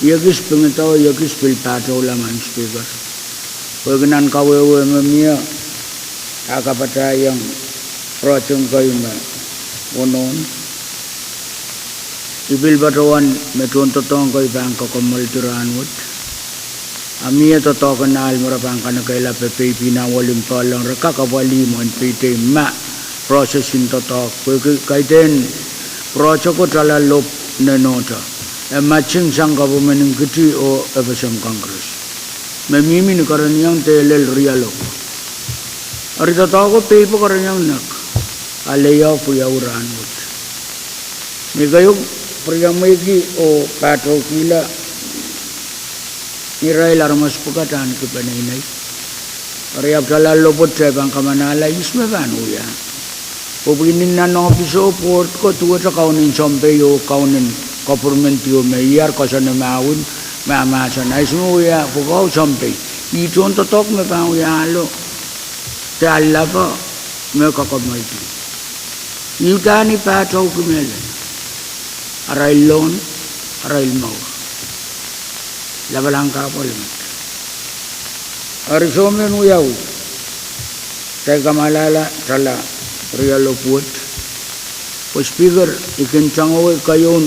I ekis pingida oh I ekis pil pahtoula, Madam Speaker, pwehki nan kawehwe me mie, a kapatahiong project kei me wonohn, I pil patohwan me tohndoadoahk kei pahn kakommoaldi rahnwet. A mie doadoahk en ahl me re pahn kanekehla pwe pei pihn awolin poalong re kak apwalih mwein peidei ma process en doadoahk pwehki kaidehn project o tala lopw nenohte, e matsing sang government en kiti oh FSM Congress. Me mihmi ni kerenieng de lel rielopw. Eri doadoahk o pei pwe kerenieng nek, a layoff wiawi rahnwet. Me keieu, pwuriamweiki oh pahtoukihla irail aramas pwukat ahneki peneinei. Eri ahpw tala lopwoat e pahn kamanahla ihs me pahn wia. Pwe pwihn nan ohpis o board ko duwehte kaunen sounpei oh kaunen government ieu me iar koasoane mahwin, mahmahsen ihs me wia pwukoa sounpei. Ih tohndoadoahk me pahn wia ahlo de alapa me kakommoaldi. Ih uhdahn I pahtouki mehlel. Arail loan, arail mour, lapalahn kahpwal met. Eri soh, men wiawi, kitail kamalahla tala rielopw wet. Pwe Speaker, I kin tangawei keieun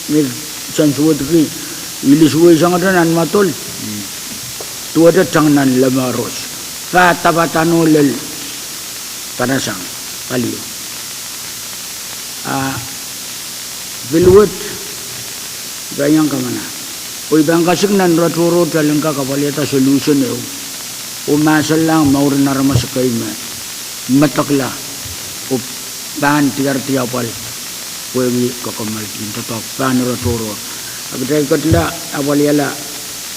me I sensuwedki, I lisuwei sangete nan mwadol, duwehte tang nan lemoros, padapadano lel panasang, palio. A pil wet, I pahn iang kamana, oh I pahn kasik nan rotorot talen kak apwaliada solution ehu, oh mahsenlahng mouren aramas ekei me medekla oh pahn diardiapwal pwehki kakommoaldi en doadoahk pahn rotorot. A kitail ketila apwaliala,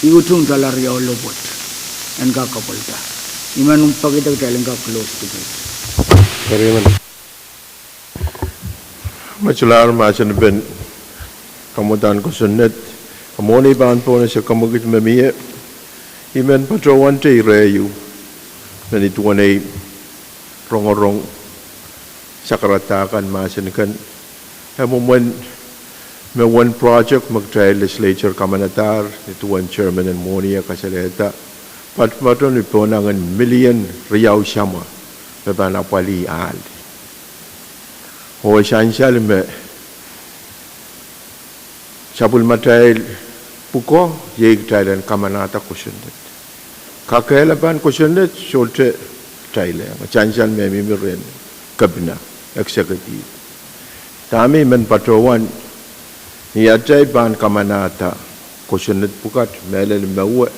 I utung tala rielopw wet en kak kapwalda. I men peki kitail en kak close debate. Eri men, me solahr mahsen en kamwadang kosonned, a mwohn ei pahn pohnese kamwekid me mie, I men patohwante ire ieu, me nin duwen ei rongorong sakarada kan mahsen kan, e mwomwen me uwen project me kitail legislature kamanadahr, nin duwen chairman en mwohni e kasalehda, patopato ni pohnangen million riau samwa me pahn apwalih ahl. Oh e sansal me sapwellimatail pwukoa iei kitail en kamanahda kosonned. Kakehlapen kosonned sohte kitail eng, e sansal me mihmi rehn kepina, executive. Dahme I men patohwan, ni atail pahn kamanahda kosonned pwukat mehlel me wia,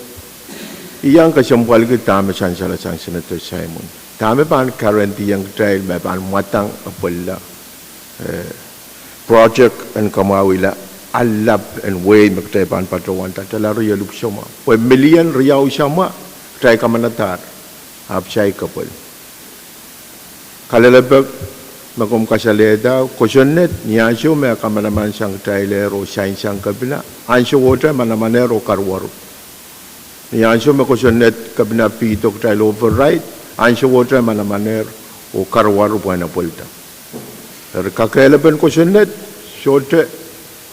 I iang kesempwalki dahme sansalehsang Senator Simon, dahme pahn guarantee ong kitail me pahn mwadang apwalih project en kamwahwihala ahllap en wehi me kitail pahn patohwan tatala rielipw samwa. Pwe million riau samwa kitail kamanadahr, ahpw saik kepwel. Kalelapak me komw kasalehda, kosonned ni ansou me e kamanaman sang kitailehr oh sain sang kepina, ansowohte manamanehr oh karuwaru. Ni ansou me kosonned kepina pihdo kitail override, ansowohte manamanehr oh karuwaru pwehn apwalihda. Eri kakehlapen kosonned sohte,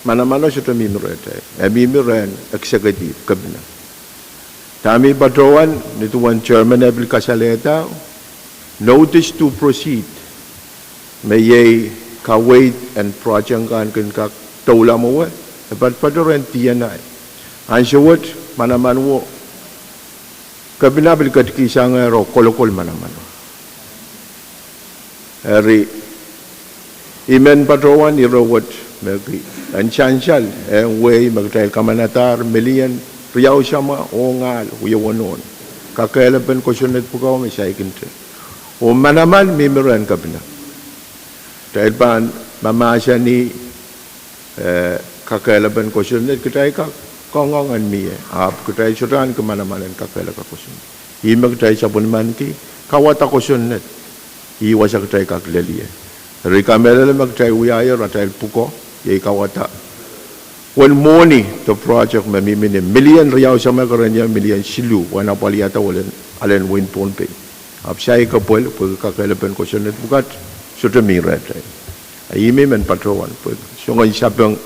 manamano sohte mihmi rehtail, e mihmi rehn executive, kepina. Dahme I patohwan, nin duwen chairman e pil kasalehda, notice to proceed me iei kaweid en project kan kin kak doula mwowe, e patopato rehn D N I. Ansou wet manaman wo, kepina pil ketikihsangehr oh kolokol manamano. Eri I men patohwan ire wet me ki en sansal ong wehi me kitail kamanadahr million riau samwa ong ahl wia wonohn. Kakehlapen kosonned pwukoa me saikinte, oh manaman mihmi rehn kepina. Kitail pahn mamahsanih eh, kakehlapen kosonned, kitail kak kangoange en mie, ahpw kitail sohte ahneki manaman en kakehlaka kosonned. Ih me kitail sapwellimaniki, kawada kosonned. Ih wasa kitail kak lel ie. Eri I kamehlele me kitail wiahier atail pwukoa, iei kawada uwen mwohni de project me mihmi ni million riau samwa kerenieng million siluh, pwehn apwalihada alen wehin Pohnpei. Ahpw saik kepwel, pwehki kakehlapen kosonned pwukat sohte mih rehtail. A ih me I men patohwan, pwe soangen sapeng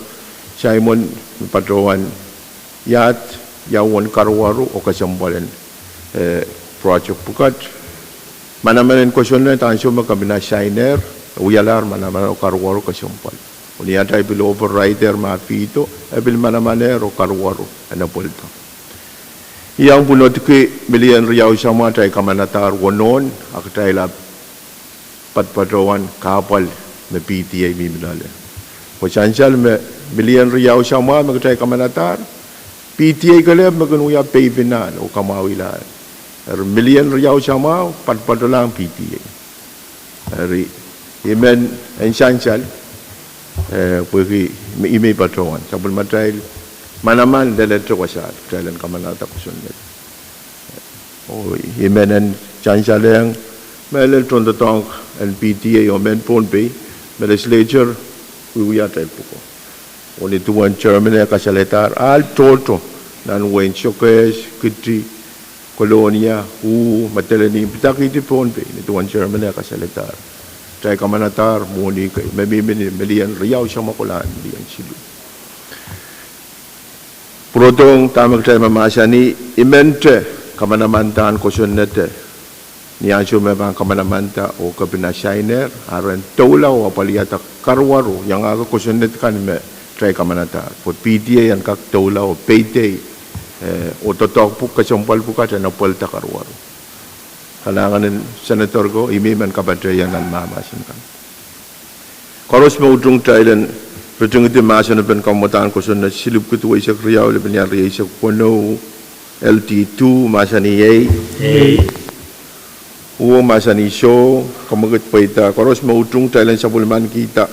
Simon me patohwan iahd ia uwen karuwaru oh kesempwal en project pwukat. Manaman en kosonned ansou me kepina sainer, e wialahr manaman oh karuwaru kesempwal. Oh ni atail pil overridehr ma pihdo, e pil manamanehr oh karuwaru en apwalihda. I iang pwunodki million riau samwa kitail kamanadahr wonohn, a kitail ahpw patohwan kahpwal me P T A mihmi loale. Pwe sansal me million riau samwa me kitail kamanadahr, P T A kelehpw me kin wia peipinan oh kamwahwihlahr. Eri million riau samwa patopatolahng P T A. Eri I men en sansal, eh, pwehki I men patohwan sapwellimatail manaman lelehte wasaht kitail en kamanahda kosonned. Oh I men en sansalehiong mehlel tohndoadoahk en P T A oh mehn Pohnpei, me legislature wiewia atail pwukoa. Oh nin duwen chairman e kasalehdahr, ahl tohto nan wehin Sokehs, Kiti, Kolonia, uh, Madolenihmw, pidakihdi Pohnpei, nin duwen chairman e kasalehdahr, kitail kamanadahr mwohni kei me mihmi ni million riau samwa kolahn million siluh. Pwurodohng dahme kitail mahmahsanih, I mende kamanamandahn kosonnede ni ansou me pahn kamanamanda oh kepina sainer, a ren doula oh apwalihada karuwaru iangahki kosonned kan me kitail kamanadahr, pwe P T A en kak doula oh peidei, eh, oh doadoahk pwukat, kesempwal pwukat en apwalihda karuwaru. Kalahngan en senator ko, I men kapatahieng nan mahmahsen kan. Koaros me utung, kitail en ritingidi mahsen en kamwadahn kosonned silipw kid weisek riau, lepin iang rieisek weneu, L D two, mahsanih iei, uo mahsanih soh, kamwekid pweida. Koaros me utung, kitail en sapwellimanikihda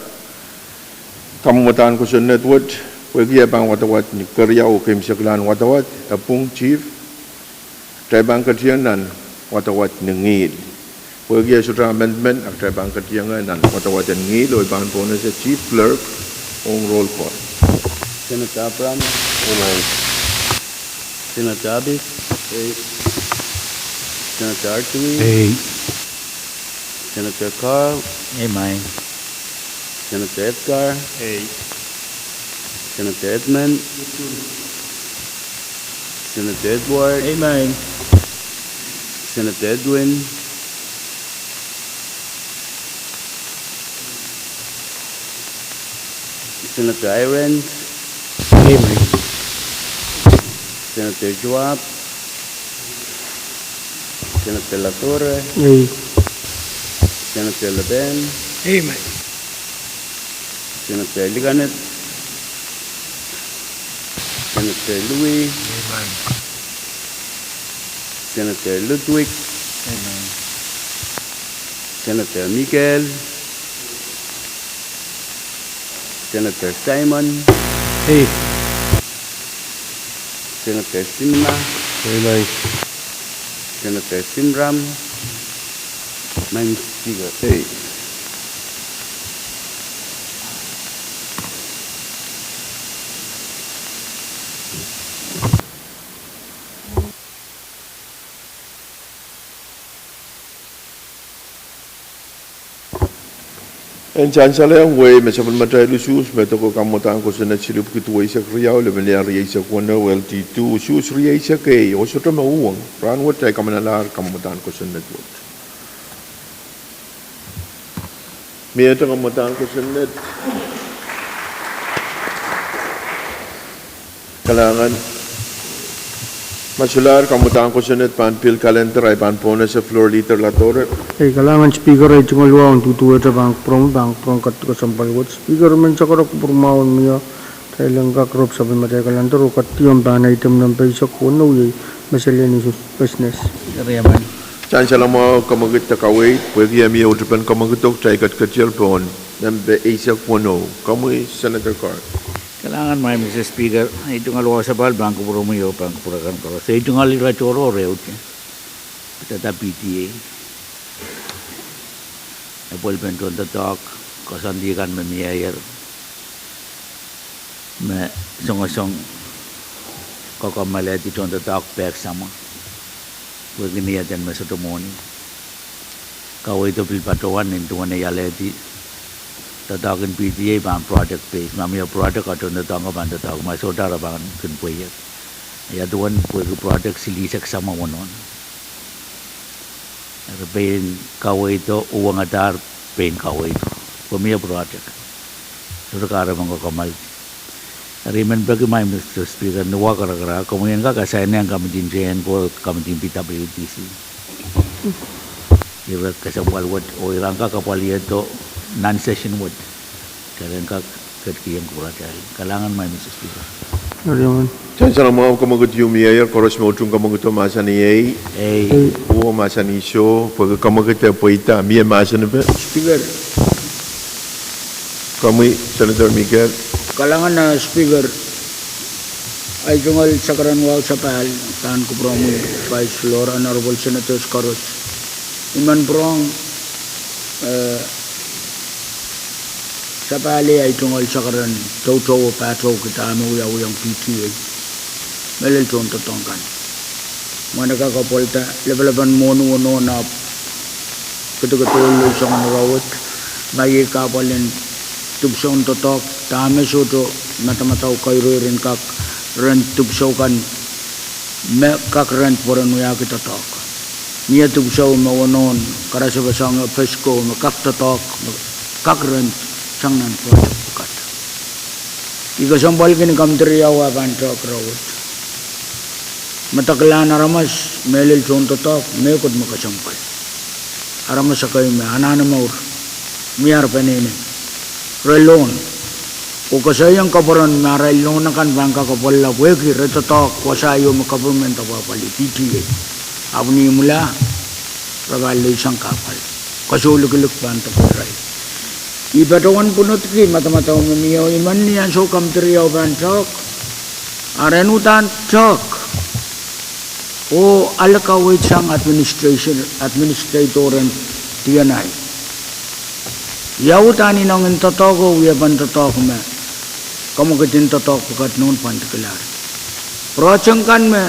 kamwadahn kosonned wet, pwehki e pahn wadawad ni keriau oh keimwseklahn wadawad, e pwung chief, kitail pahn ketieng nan wadawad ni ngihl. Pwehki e sohte amendment, a kitail pahn ketieng nan wadawad en ngihl, oh I pahn pohnese chief clerk ong roll call. Senator Abrams. Senator Abis. Ei. Senator Artui. Ei. Senator Carl. Ei, maing. Senator Edgar. Ei. Senator Edmund. Senator Edward. Ei, maing. Senator Edwin. Senator Irons. Ei, maing. Senator Schwab. Senator Latorre. Ei. Senator Leben. Ei, maing. Senator Likanit. Senator Louis. Ei, maing. Senator Ludwig. Ei, maing. Senator Mikael. Senator Simon. Ei. Senator Simla. Ei, maing. Senator Simram. Maing Speaker. Ei. En sansal ong wehi me sapwellimatail usuhs me doke kamwadahn kosonned silipwiki duweisek riau, lepin lea rieisek weneu, L T two, usuhs rieisek ei, oh sohte me uhwong. Rahnwet ei kamanalahr kamwadahn kosonned wet. Miehte kamwadahn kosonned. Kalahngan. Ma solahr kamwadahn kosonned pahn pil kalender, ahi pahn pohnese Floor Leader Latorre. Ei, kalahngan Speaker, ei tungoal wahu en duduwehte pahn kupwuromwi, pahn kupwuromwi kat kesempwal wet. Speaker, men sakara kupwurmwahu en mie, kitail en kak rop sapwellimatail kalender oh kat iom pahn item nempe eisek weneu, iei miscellaneous business. Sansal mwahu, kamwekid de kaweid, pwehki e mie uhdipen kamwekido, kitail ketiket pohn nempe eisek weneu. Komwi Senator Carl. Kalahngan maing Mister Speaker, ei tungoal wahu sapahl pahn kupwuromwi oh pahn kupwure kan koaros. Ei tungoal ire tohrohr ehute. Pidada P T A. Epwelpen tohndoadoahk, koasoandi kan me mieier, me songosong, koakoamalehdi tohndoadoahk pehk samwa. Pwehki ni eden me sohte mwohni. Kaweido pil patohwan nin duwen ei alehdi doadoahk en P T A pahn project base. Ma mie project a tohndoadoahk pahn doadoahk, ma sohte re pahn kin pweiek. Ia duwen pwehki project silihsek samwa wonohn. Eri pein kaweido, uhwongadahr pein kaweido. Pwe mie project. Sohte kahrepen koakoamal. Eri I men peki maing Mister Speaker, ni wakarakara, komwi en kak assign-ehng committee tehnpas, committee P W D C. Ire kesempwal wet, oh ira en kak apwalihdo nan session wet. Kitail en kak ketikihong kupwuratail. Kalahngan maing Mister Speaker. Sansal mwahu, kamwekid ieu mieier, koaros me utung kamwekido mahsanih ei. Ei. Uwo mahsanih soh, pwehki kamwekid e pweida, mie mahsen epe. Speaker. Komwi Senator Mikael. Kalahngan, eh, Speaker. Ei tungoal sakarail wahu sapahl pahn kupwuromwi Vice Floor, Honorable Senators koaros. I men pwurehng, eh, sapahl ei tungoal sakarail toutou oh pahtou kitail me wiawihong P T A. Mehlel tohndoadoahk kan. Mwahnakapwalda, lapalapan mwohni wonohn ahpw kedekedehiong lel soangen ire wet, ma iei kahpwal en dipwisoun doadoahk, dahme sohte madamadau kairoir en kak rent dipwisou kan, me kak rent pwe ren wiahki doadoahk. Mie dipwisou me wonohn karasepe sang FESCO me kak doadoahk, me kak rent sang nan project pwukat. I kesempwalki ni committee riau ah pahn tehk ire wet. Medeklahn aramas mehlel tohndoadoahk, mehkot me kesempwal. Aramas ekei me anahne mour, mie ar peneinei, re loan. Oh koasoiong kupwuren me arail loan akan pahn kak apwalala pwehki re doadoahk wasa ieu me government apwapwalih, P T A. Ahpw ni imwila, re pahn leisang kahpwal. Koasoilikilik pahn doadoahk irail. I patohwan pwunodki madamadau me mie, I men ni ansou committee riau pahn tehk, a ren uhdahn tehk oh ale kaweid sang administration, administrator en D N I. Ia uhdahn ineng en doadoahk oh wiepen doadoahk me kamwekid en doadoahk pwukat nohn pahn declare. Project kan me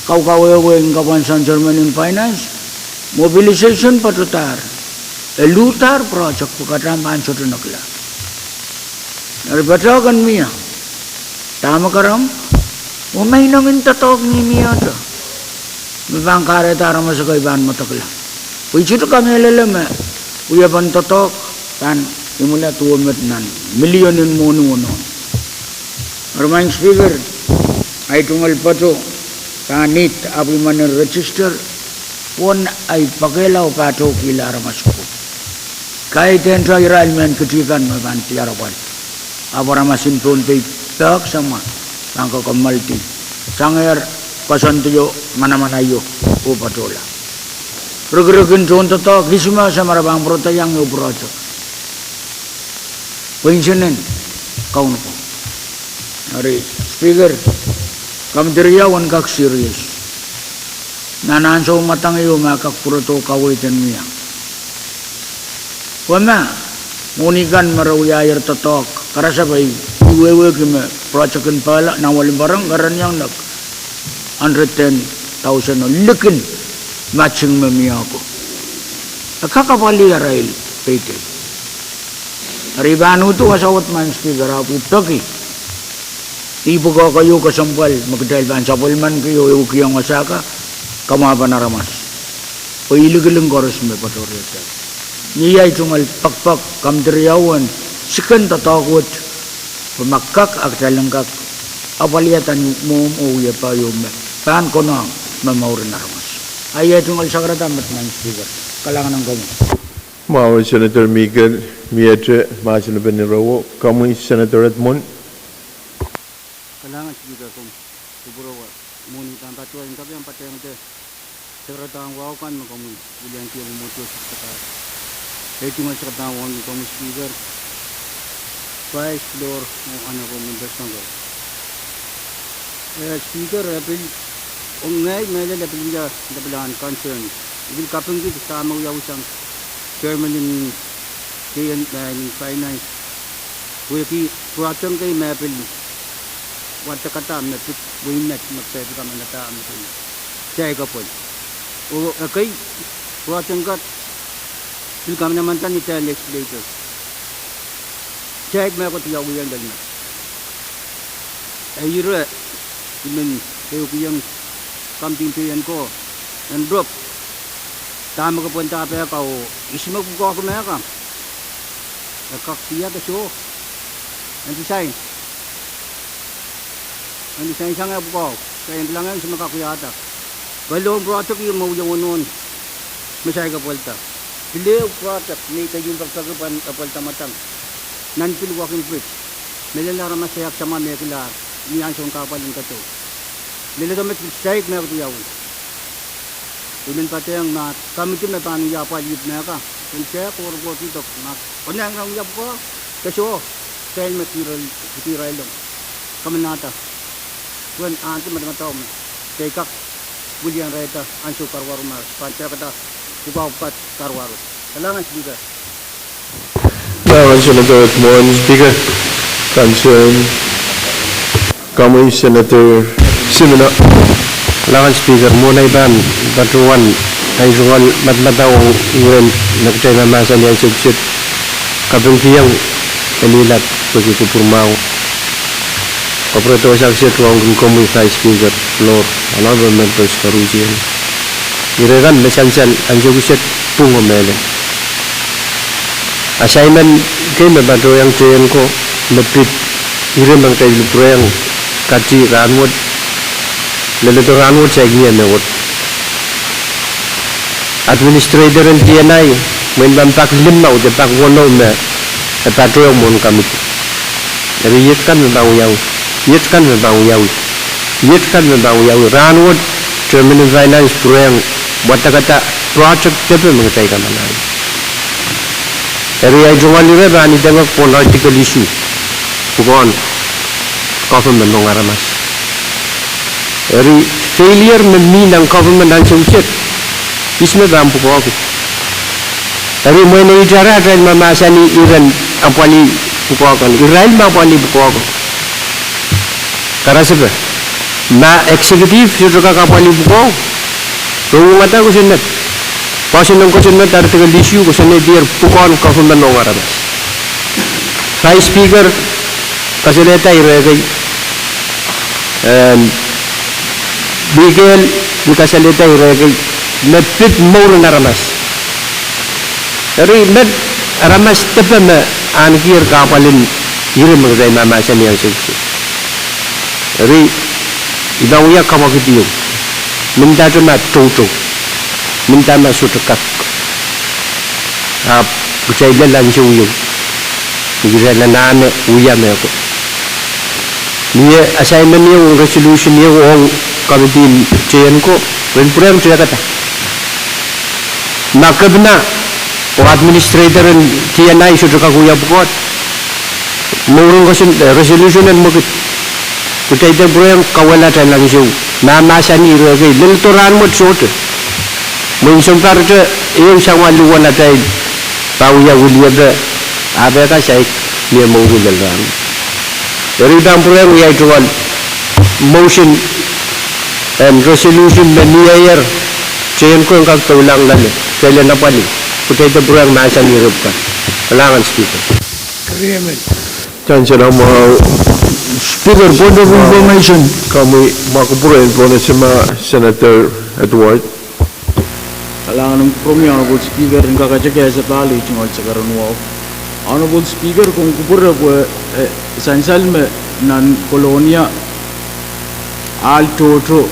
Kaukawehwe en kapwaiada chairman en finance, mobilization patohdahr, e luhdahr project pwukat ahpw pahn sohte nekla. Eri patohwan mie, dahme karam, oh me ineng en doadoahk mihmihte me pahn kahrehda aramas ekei pahn medekla. Pwe I sohte kamehlele me wiepen doadoahk pahn imwila duwe met nan million en mwohni wonohn. Eri Madam Speaker, ahi tungoal patoh pahn id ahpw I men register pwehn ahi pekehla oh pahtoukihla aramas ko. Kaidehn irail mehn kiti kan me pahn diar apwal. Ahpw aramas en Pohnpei pahk samwa pahn kak kamwaldi. Sangehr koasoandi o, manaman aio, oh patohla. Rikirek en tohndoadoahk, ihs me samwalahro pahn pwurodoiong ehu project. Pwe inenen Kauno ko. Eri Speaker, komidi riau en kak serious. Nan ansou mwadang ieu ma kak pwurodo kaweid en mie. Pwe ma mwohni kan me re wiahier doadoahk, karasepe I wehwehki me project en pahla nan Welimparang kereniong nek hundred ten thousand o likin matching me mie ko. E kak apwalih arail payday. Eri I pahn uhd wasa wet Madam Speaker, ahpw I peki, ih pwukoa keieu kesempwal me kitail pahn sapwellimaniki oh ehukihong wasa ka, kamwahupen aramas. Pwe ih likilik koaros me patohrehda. Ni ahi tungoal pekpek komidi riau en siken doadoahk wet, pwe ma kak, a kitail en kak apwaliada ni mwohmw oh wiepe ieu me pahn konehng me mouren aramas. Ahi tungoal sakarada met Madam Speaker. Kalahngan en komwi. Mwahu Senator Miehte, Miehte, mahsen limpoak ire wet, komwi Senator Edmund. Kalahngan Speaker, komw kupwure mwohni pahn patohwan kaping patehngete sakaradahn wahu kan me komwi wiliandi mwomwohdiso sipatail. Ahi tungoal sakaradahn wahu ni komwi Speaker, Vice, Floor, oh Honorable Members kan ko. Eh, Speaker, eh, pil, ong ngehi mehlel e pil wia lapalahn concern. I pil kapingki dahme wiawi sang chairman en K N, eh, en finance. Pwehki project kei me pil wadekada me pid wehi met me pil kamanada me pil saikapwel. Oh ekei project kat pil kamanamanada ni dahn legislator. Saik mehkot wiawi lel met. E ire, I men pehkihong komidi en ko, en rop, dahme ke pwenda pehka oh ihs me pwukoahki mehka. E kak wia de soh. En design. En design sang e pwukoa. Ke en kilang ihs me kak wiahda. Pwe lohn project ieu me wia wonohn me saikapwelda. Pil ehu project me I ketin pekipeki pwehn apwalih mwadang. Nan pil working bridge. Mehlel aramas e ahpw samwa mehkilahr ni ansoun kahpwal en kato. Mehlel me pil saik mehkot wiawi. I men patehng ma komidi me pahn wia apwalih mehka, en sehk oh ripoht itok ma konehng en wia pwukoa, ke soh, saik me kihrail, kihrail ong kamanada. Pwehn ahneki madamadau me kitail kak wilianrehda ansou karuwaru ma pahn tehkada pwukoa pwukat karuwaru. Kalahngan Speaker. Kalahngan Senator Edmund. Speaker, concern. Komwi Senator Simino. Kalahngan Speaker, mwohn ei pahn patohwan ahi tungoal madamadau ong iren me kitail mahmahsanih ansou kiset, kapingkihong e lilad pwehki kupwur mwahu. Kapwuredo wasa kiset wahu ong komwi Vice Speaker, Floor, Honorable Members koaros. Ire kan me sansal ansou kiset pwung oh mehlel. Assignment kei me patohwan teikan ko me pid ire me kitail pwurehng kati rahnwet, leledo rahnwet saik mie mehkot. Administrator en D N I, mwein pahn pak limau de pak weneu me e patohwan mwohn komidi. Eri iet kan me pahn wiawi, iet kan me pahn wiawi, iet kan me pahn wiawi. Rahnwet, Chairman en Finance pwurehng wadekada project depe me kitail kamanahi. Eri ahi tungoal ire pahn idengek pohn article issue, pwukoahn government ong aramas. Eri failure me mi nan government ansou kiset, ihs me pahn pwukoahki. Eri mwein e itarala atail mahmahsanih iren apwalih pwukoa kan, irail me apwalih pwukoa kan. Karasepe. Ma executive sohte kak apwalih pwukoa, re uhwongada kosonned. Poahsoan en kosonned, article issue, kosonned ier pwukoahn government ong aramas. Vice Speaker kasalehda ire kei, en, Mikael, ni kasalehda ire kei, me pid mour en aramas. Eri met aramas depe me ahnikier kahpwal en ire me kitail mahmahsanih ansou kiset. Eri, I pahn wia kapwakid ieu. Mendahte ma toutou. Mendahte ma sohte kak. Ahpw kitail lel ansou ieu. Ni kitail anahne wia mehkot. Mie assignment ieu, resolution ieu ong committee en T N ko, ren pwurehng tehkada. Ma kepina oh administrator en T N I sohte kak wia pwukoa, mwurin koasoandi, eh, resolution en mwekid. Kitail dehr pwurehng kauwehla atail ansou. Mahmahsanih ire kei, lel doadoahk met sohte. Mwein sounparte ehu sang wa luhwen atail pahn wia wiliepe, ahpw e kasaik, mie mwuri lel rahn. Eri I pahn pwurehng wia tungoal motion en resolution me mieier, T N ko en kak doulahng loale, kitail en apwalih, kitail dehr pwurehng mahsanih ire pwukat. Kalahngan Speaker. Agreement. Chancellor mwahu. Speaker, point of information. Komwi mwahu kupwure en pohnese ma Senator Edward. Kalahngan en kupwuromwi Honorable Speaker, en kakete kehse pali tungoal sakaran wahu. Honorable Speaker, komw kupwure pwe, eh, sansal me nan Kolonia ahl tohto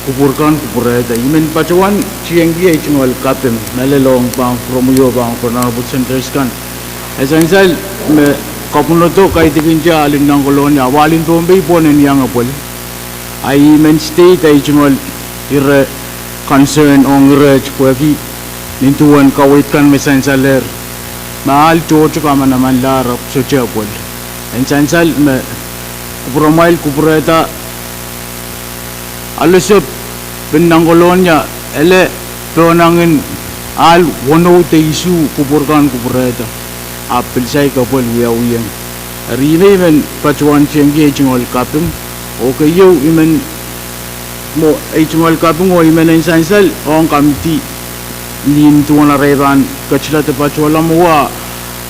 kupwur kan kupwurehda. I men patohwan tiengki ei tungoal kaping, mehlel ong pahn kupwuromwi oh pahn kupwuren Honorable Senators kan. E sansal me kapwunod o kaidehkin te ahl en nan Kolonia, ahpw ahl en Pohnpei pwon en iang epwel. A I men state ei tungoal ire concern ong ire pwehki nin duwen kaweid kan me sansalehr. Ma ahl tohto kamanamanlahr ahpw sohte epwel. En sansal me kupwuromwail kupwurehda alosop en nan Kolonia, ele pohnangin ahl weneu de isuh kupwur kan kupwurehda. Ahpw pil saik epwel wiawiong. Eri I men patohwan tiengki ei tungoal kaping. Oh keieu I men mwo ei tungoal kaping oh I men en sansal ong committee nin duwen arail pahn ketila de patohla mwowe,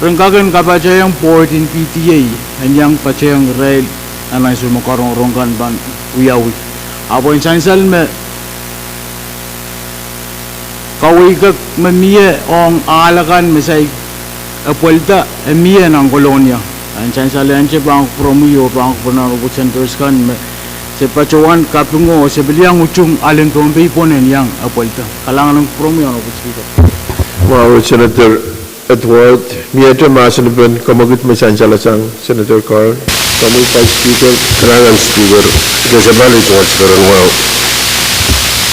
ren kak en kapatahiong board en P T A en iang patahiong irail nan ansou me karongorong kan pahn wiawi. Ahpw en sansal me kaweid kak me mie ong ahl akan me saik epwelda e mie nan Kolonia. En sansal ante pahn kupwuromwi oh pahn kupwuren Honorable Senators kan me se patohwan kapingo oh se pil iang utung ahl en Pohnpei pwon en iang epwelda. Kalahngan en kupwuromwi Honorable Speaker. Mwahu Senator Edward, miehte mahsanipen kamwekid me sansalasang, Senator Carl. Komwi Vice Speaker. Kalahngan Speaker, kehse pali tungoal sakaran wahu.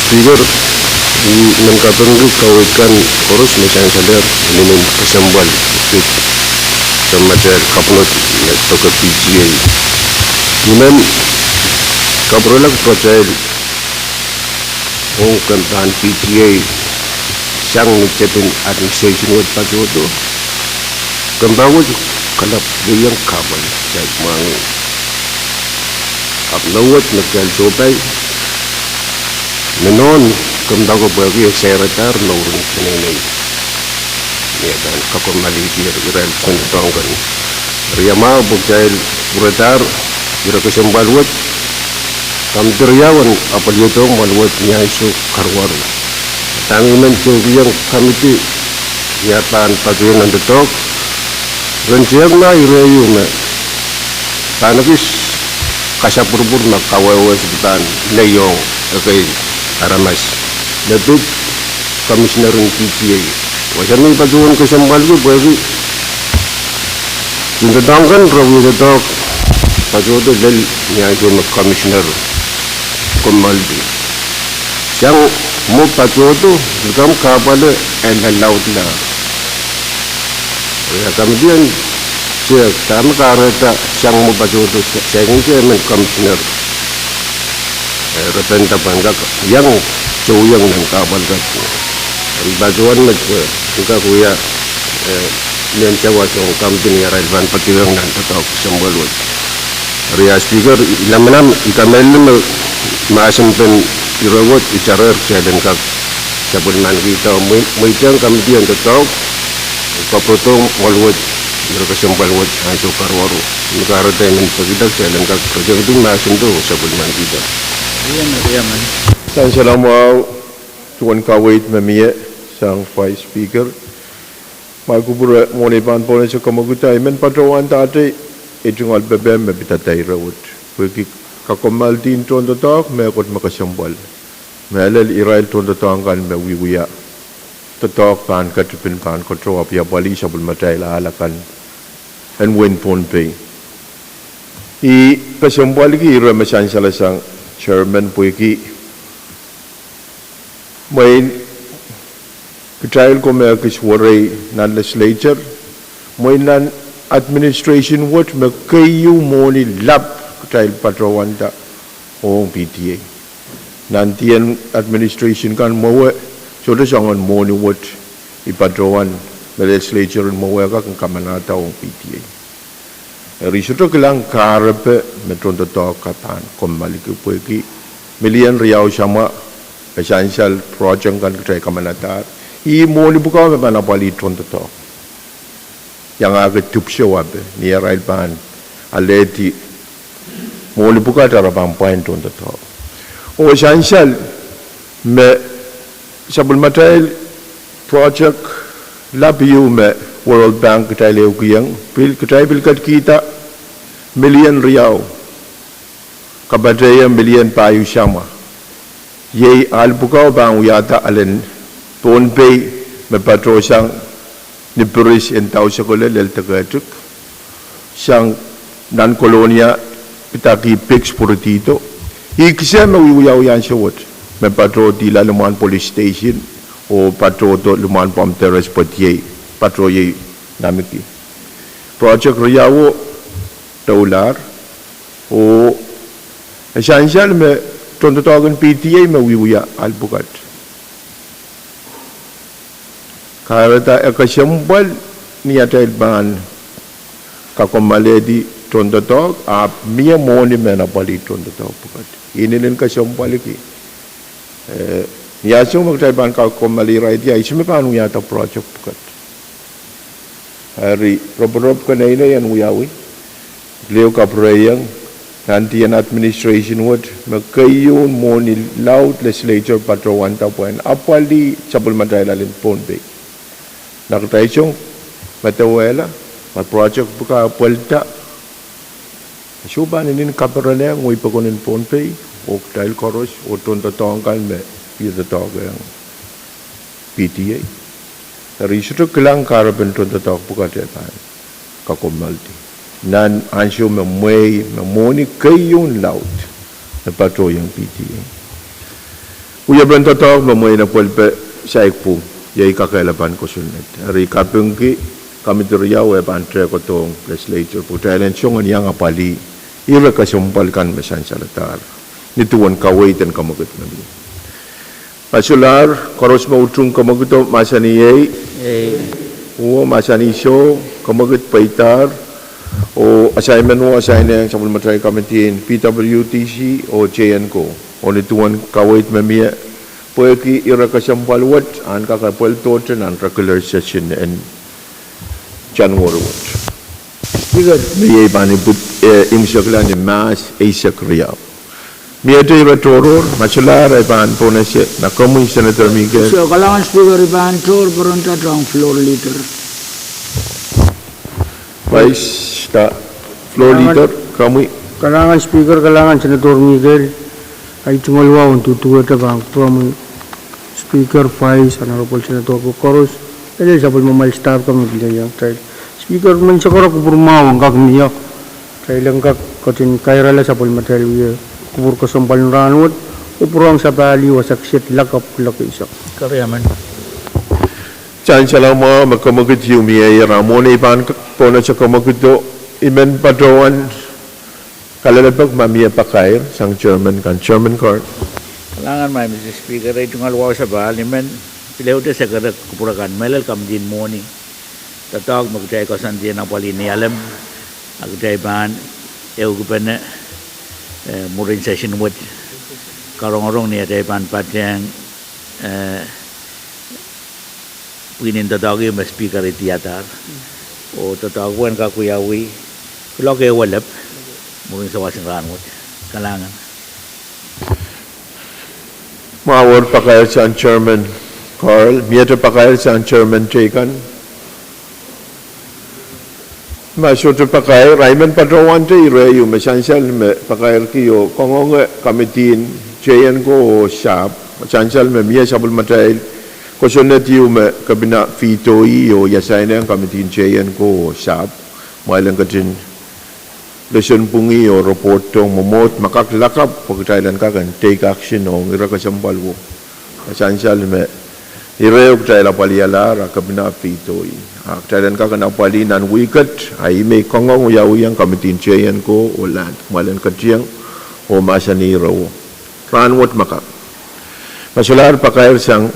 Speaker, I men kapingki kaweid kan koaros me sansalehr inenen kesempwal pid samatail kapwunod me doke P T A. I men kapwurelahng pahtail ong kempahn P T A sang ni tepin administration wet patohdo. Kempahn wet kalapw ieiang kahpwal kitail mwahngih. Ahpw me wet me kitail sohpai me nohn kempahn ko pwehki e sairedahr mouren peneinei. Ni e pahn kakommoalehdi irail doadoahk kan. Eri ia mwahu pwe kitail pwuredahr ire kesempwal wet, committee riau en apwalihdohng mwoahl wet ni ansou karuwaru. Dahme I men sohpeiong committee ni ar pahn patohwan nan doadoahk, ren tieng ma ire ieu me pahn ekis kasapwurupwur me kawehwe sohte pahn neiong ekei aramas me pid commissioner en P T A. Wasa me I patohwan kesempwalki pwehki kin doadoahk kan re wie doadoahk patohdo lel ni ansou me commissioner kommoaldi. Sang mwo patohdo, likamw kahpwal e laudla. Ia committee en check dahme kahrehda sang mwo patohdo, saikinte emen commissioner, eh, re pahn dahpw en kak iang, sohte iang nan kahpwal kan. Eri patohwan met pwe en kak wia, eh, mehn sawas ong committee ni arail pahn patohwan nan doadoahk kesempwal wet. Ria Speaker, I lamalam, I kamehlele me mahsen pen ire wet itarer kitail en kak sapwellimanikihda, mweidehng kamidi en doadoahk, kapwurodohng mwoahl wet, ire kesempwal wet ansou karuwaru. Ni kahrehda I men pekihda kitail en kak pwurehng mahsen doh sapwellimanikihda. Ien, ien. Sansal mwahu, duwen kaweid me mie sang Vice Speaker. Ma kupwure mwohn ei pahn pohnese kamwekid, I men patohwandahte ei tungoal pepehm me pidada ire wet. Pwehki kakommoaldi en tohndoadoahk mehkot me kesempwal. Mehlel irail tohndoadoahk kan me wiewia doadoahk pahn ketipin pahn koaros apwalih sapwellimatail ahl akan en wehin Pohnpei. I kesempwalki ire me sansal sang chairman pwehki mwein kitail ko me ekis werei nan legislature, mwein nan administration wet me keieu mwohni lap kitail patohwanda ong P T A. Nan dien administration kan mwowe, sohte soangen mwohni wet I patohwan me legislature en mwowe kak en kamanahda ong P T A. Eri sohte kilang kahrepe me tohndoadoahk ka pahn kommoalki pwehki million riau samwa me sansal project kan kitail kamanadahr. Ih mwohni pwukat me pahn apwalih tohndoadoahk. Iangahki dipwisou ape ni arail pahn alehdi mwohni pwukat ara pahn pwain tohndoadoahk. Oh sansal me sapwellimatail project lap ieu me World Bank kitail ehukihong, pil kitail pil ketkihda million riau, kapateiong million pahieu samwa. Iei ahl pwukat pahn wiahda ahlen Pohnpei me patohsang ni piris en dausokole lel deketik sang nan Kolonia, pidaki piks pwuridihdo. Ih kis me wiewiawi ansou wet me patohdihla limwahn police station oh patohdo limwahn Pom Terrace pwe iei patoh iei nanmwiki. Project riauo doulahr, oh e sansal me tohndoadoahk en P T A me wiewia ahl pwukat. Kahrehda e kesempwal ni atail pahn kakommoalehdi tohndoadoahk, ahpw mie mwohni me en apwalih tohndoadoahk pwukat. Inenen kesempwalki. Eh, ni ansou me kitail pahn kakommoalih irail, I sohte me pahn wiahda project pwukat. Eri ropirop keneinei en wiawi, leo kapwurehiong, nan dien administration wet me keieun mwohni laud legislature patohwanda pwehn apwalih sapwellimatail ahlen Pohnpei. Na kitail song medewehla, ma project pwukat pwelda, e soh pahn inenen kaperenehng wehi pokon en Pohnpei, oh kitail koaros, oh tohndoadoahk kan me pil doadoahkehng P T A. Eri sohte kilang kahrepen tohndoadoahk pwukat e pahn kakommoaldi. Nan ansou me mwehi, me mwohni keieun laud me patohwanohng P T A. Wiepen doadoahk me mwein apwalih pwe saik pwung, iei kakehlapan kosonned. Eri kapingki, kamidi riau e pahn tehkodohng legislature pwe kitail en song en iang apwalih ire kesempwal kan me sansal adahr. Ni duwen kaweid en kamwekid me mie. Ma solahr, koaros me utung kamwekido mahsanih ei. Uo mahsanih soh, kamwekid pweidahr, oh assignment uo assign-ehng sapwellimatail kamidi en P W D C oh J N co. Oh ni duwen kaweid me mie, pwehki ire kesempwal wet, ahn kak apwalih tohto nan regular session en January wet. Speaker. Me iei pahn ipwidi, eh, imwisekla ni Mahs eisek riau. Miehte ire tohrohr, ma solahr I pahn pohnese, ma komwi Senator Mikel. So, kalahngan Speaker, I pahn tohr pwurehng doadoahk floor leader. Vice, floor leader, komwi. Kalahngan Speaker, kalahngan Senator Mikel. Ahi tungoal wahu en duduwehte pahn kupwuromwi Speaker, Vice, Honorable Senator ko koaros, lel sapwellimamwail staff kan me pil iang kitail. Speaker, menseng koaros kupwur mwahu en kak mie. Kitail en kak ketin kairala sapwellimatail wia kupwur kesempwal en rahnwet, oh pwurehng sapahl ehu wasa kiset lakapw kuloak eisek. Sansal mwahu me kamwekid ieu mie, ira mwohn ei pahn pohnese kamwekido, I men patohwan kalelapak ma mie pakair sang chairman kan, Chairman Card. Kalahngan Mister Speaker, ahi tungoal wahu sapahl, I men pil ehute sekerek kupwur akan, mehlel kamidin mwohni doadoahk me kitail koasoandi en apwalih ni alem, a kitail pahn ehukipene, eh, mwurin session wet, karongorong ni atail pahn patehng, eh, pwihn en doadoahk me Speaker ih diadahr, oh doadoahk wet en kak wiawi kuloak ehu elep mwurin sawas en rahn wet. Kalahngan. Mwahuo pakair sang Chairman Carl, miehte pakair sang Chairman teikan. Ma sohte pakair, I men patohwan te ire ieu me sansal me pakairki oh kangoange committee en teikan ko oh sahpw, sansal me mie sapwellimatail kosonned ieu me Kepina Feidoi oh I asainehng committee en teikan ko oh sahpw, ma I len ketin lesson pwungih oh report ong mwomwohd ma kak lakapw pwe kitail en kak en take action ong ire kesempwal wo. Sansal me ire kitail apwalialahr a Kepina Feidoi, a kitail en kak en apwalih nan wihk et, a ih me I kangoang wiawiong committee en teikan ko oh land, ma I len ketieng oh mahsanih ire wo. Rahn wet ma kak. Ma solahr pakair sang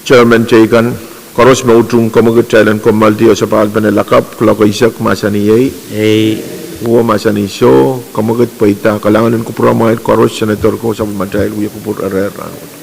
Chairman teikan, koaros me utung, kemwekid, kitail en kommoaldi oh sapahlpene lakapw kuloak eisek, mahsanih ei. Uwe, mahsanih soh, kemwekid, pweida. Kalahngan en kupwuramwail koaros, Senator ko, sapwellimatail, wia kupwur erehr rahn wet.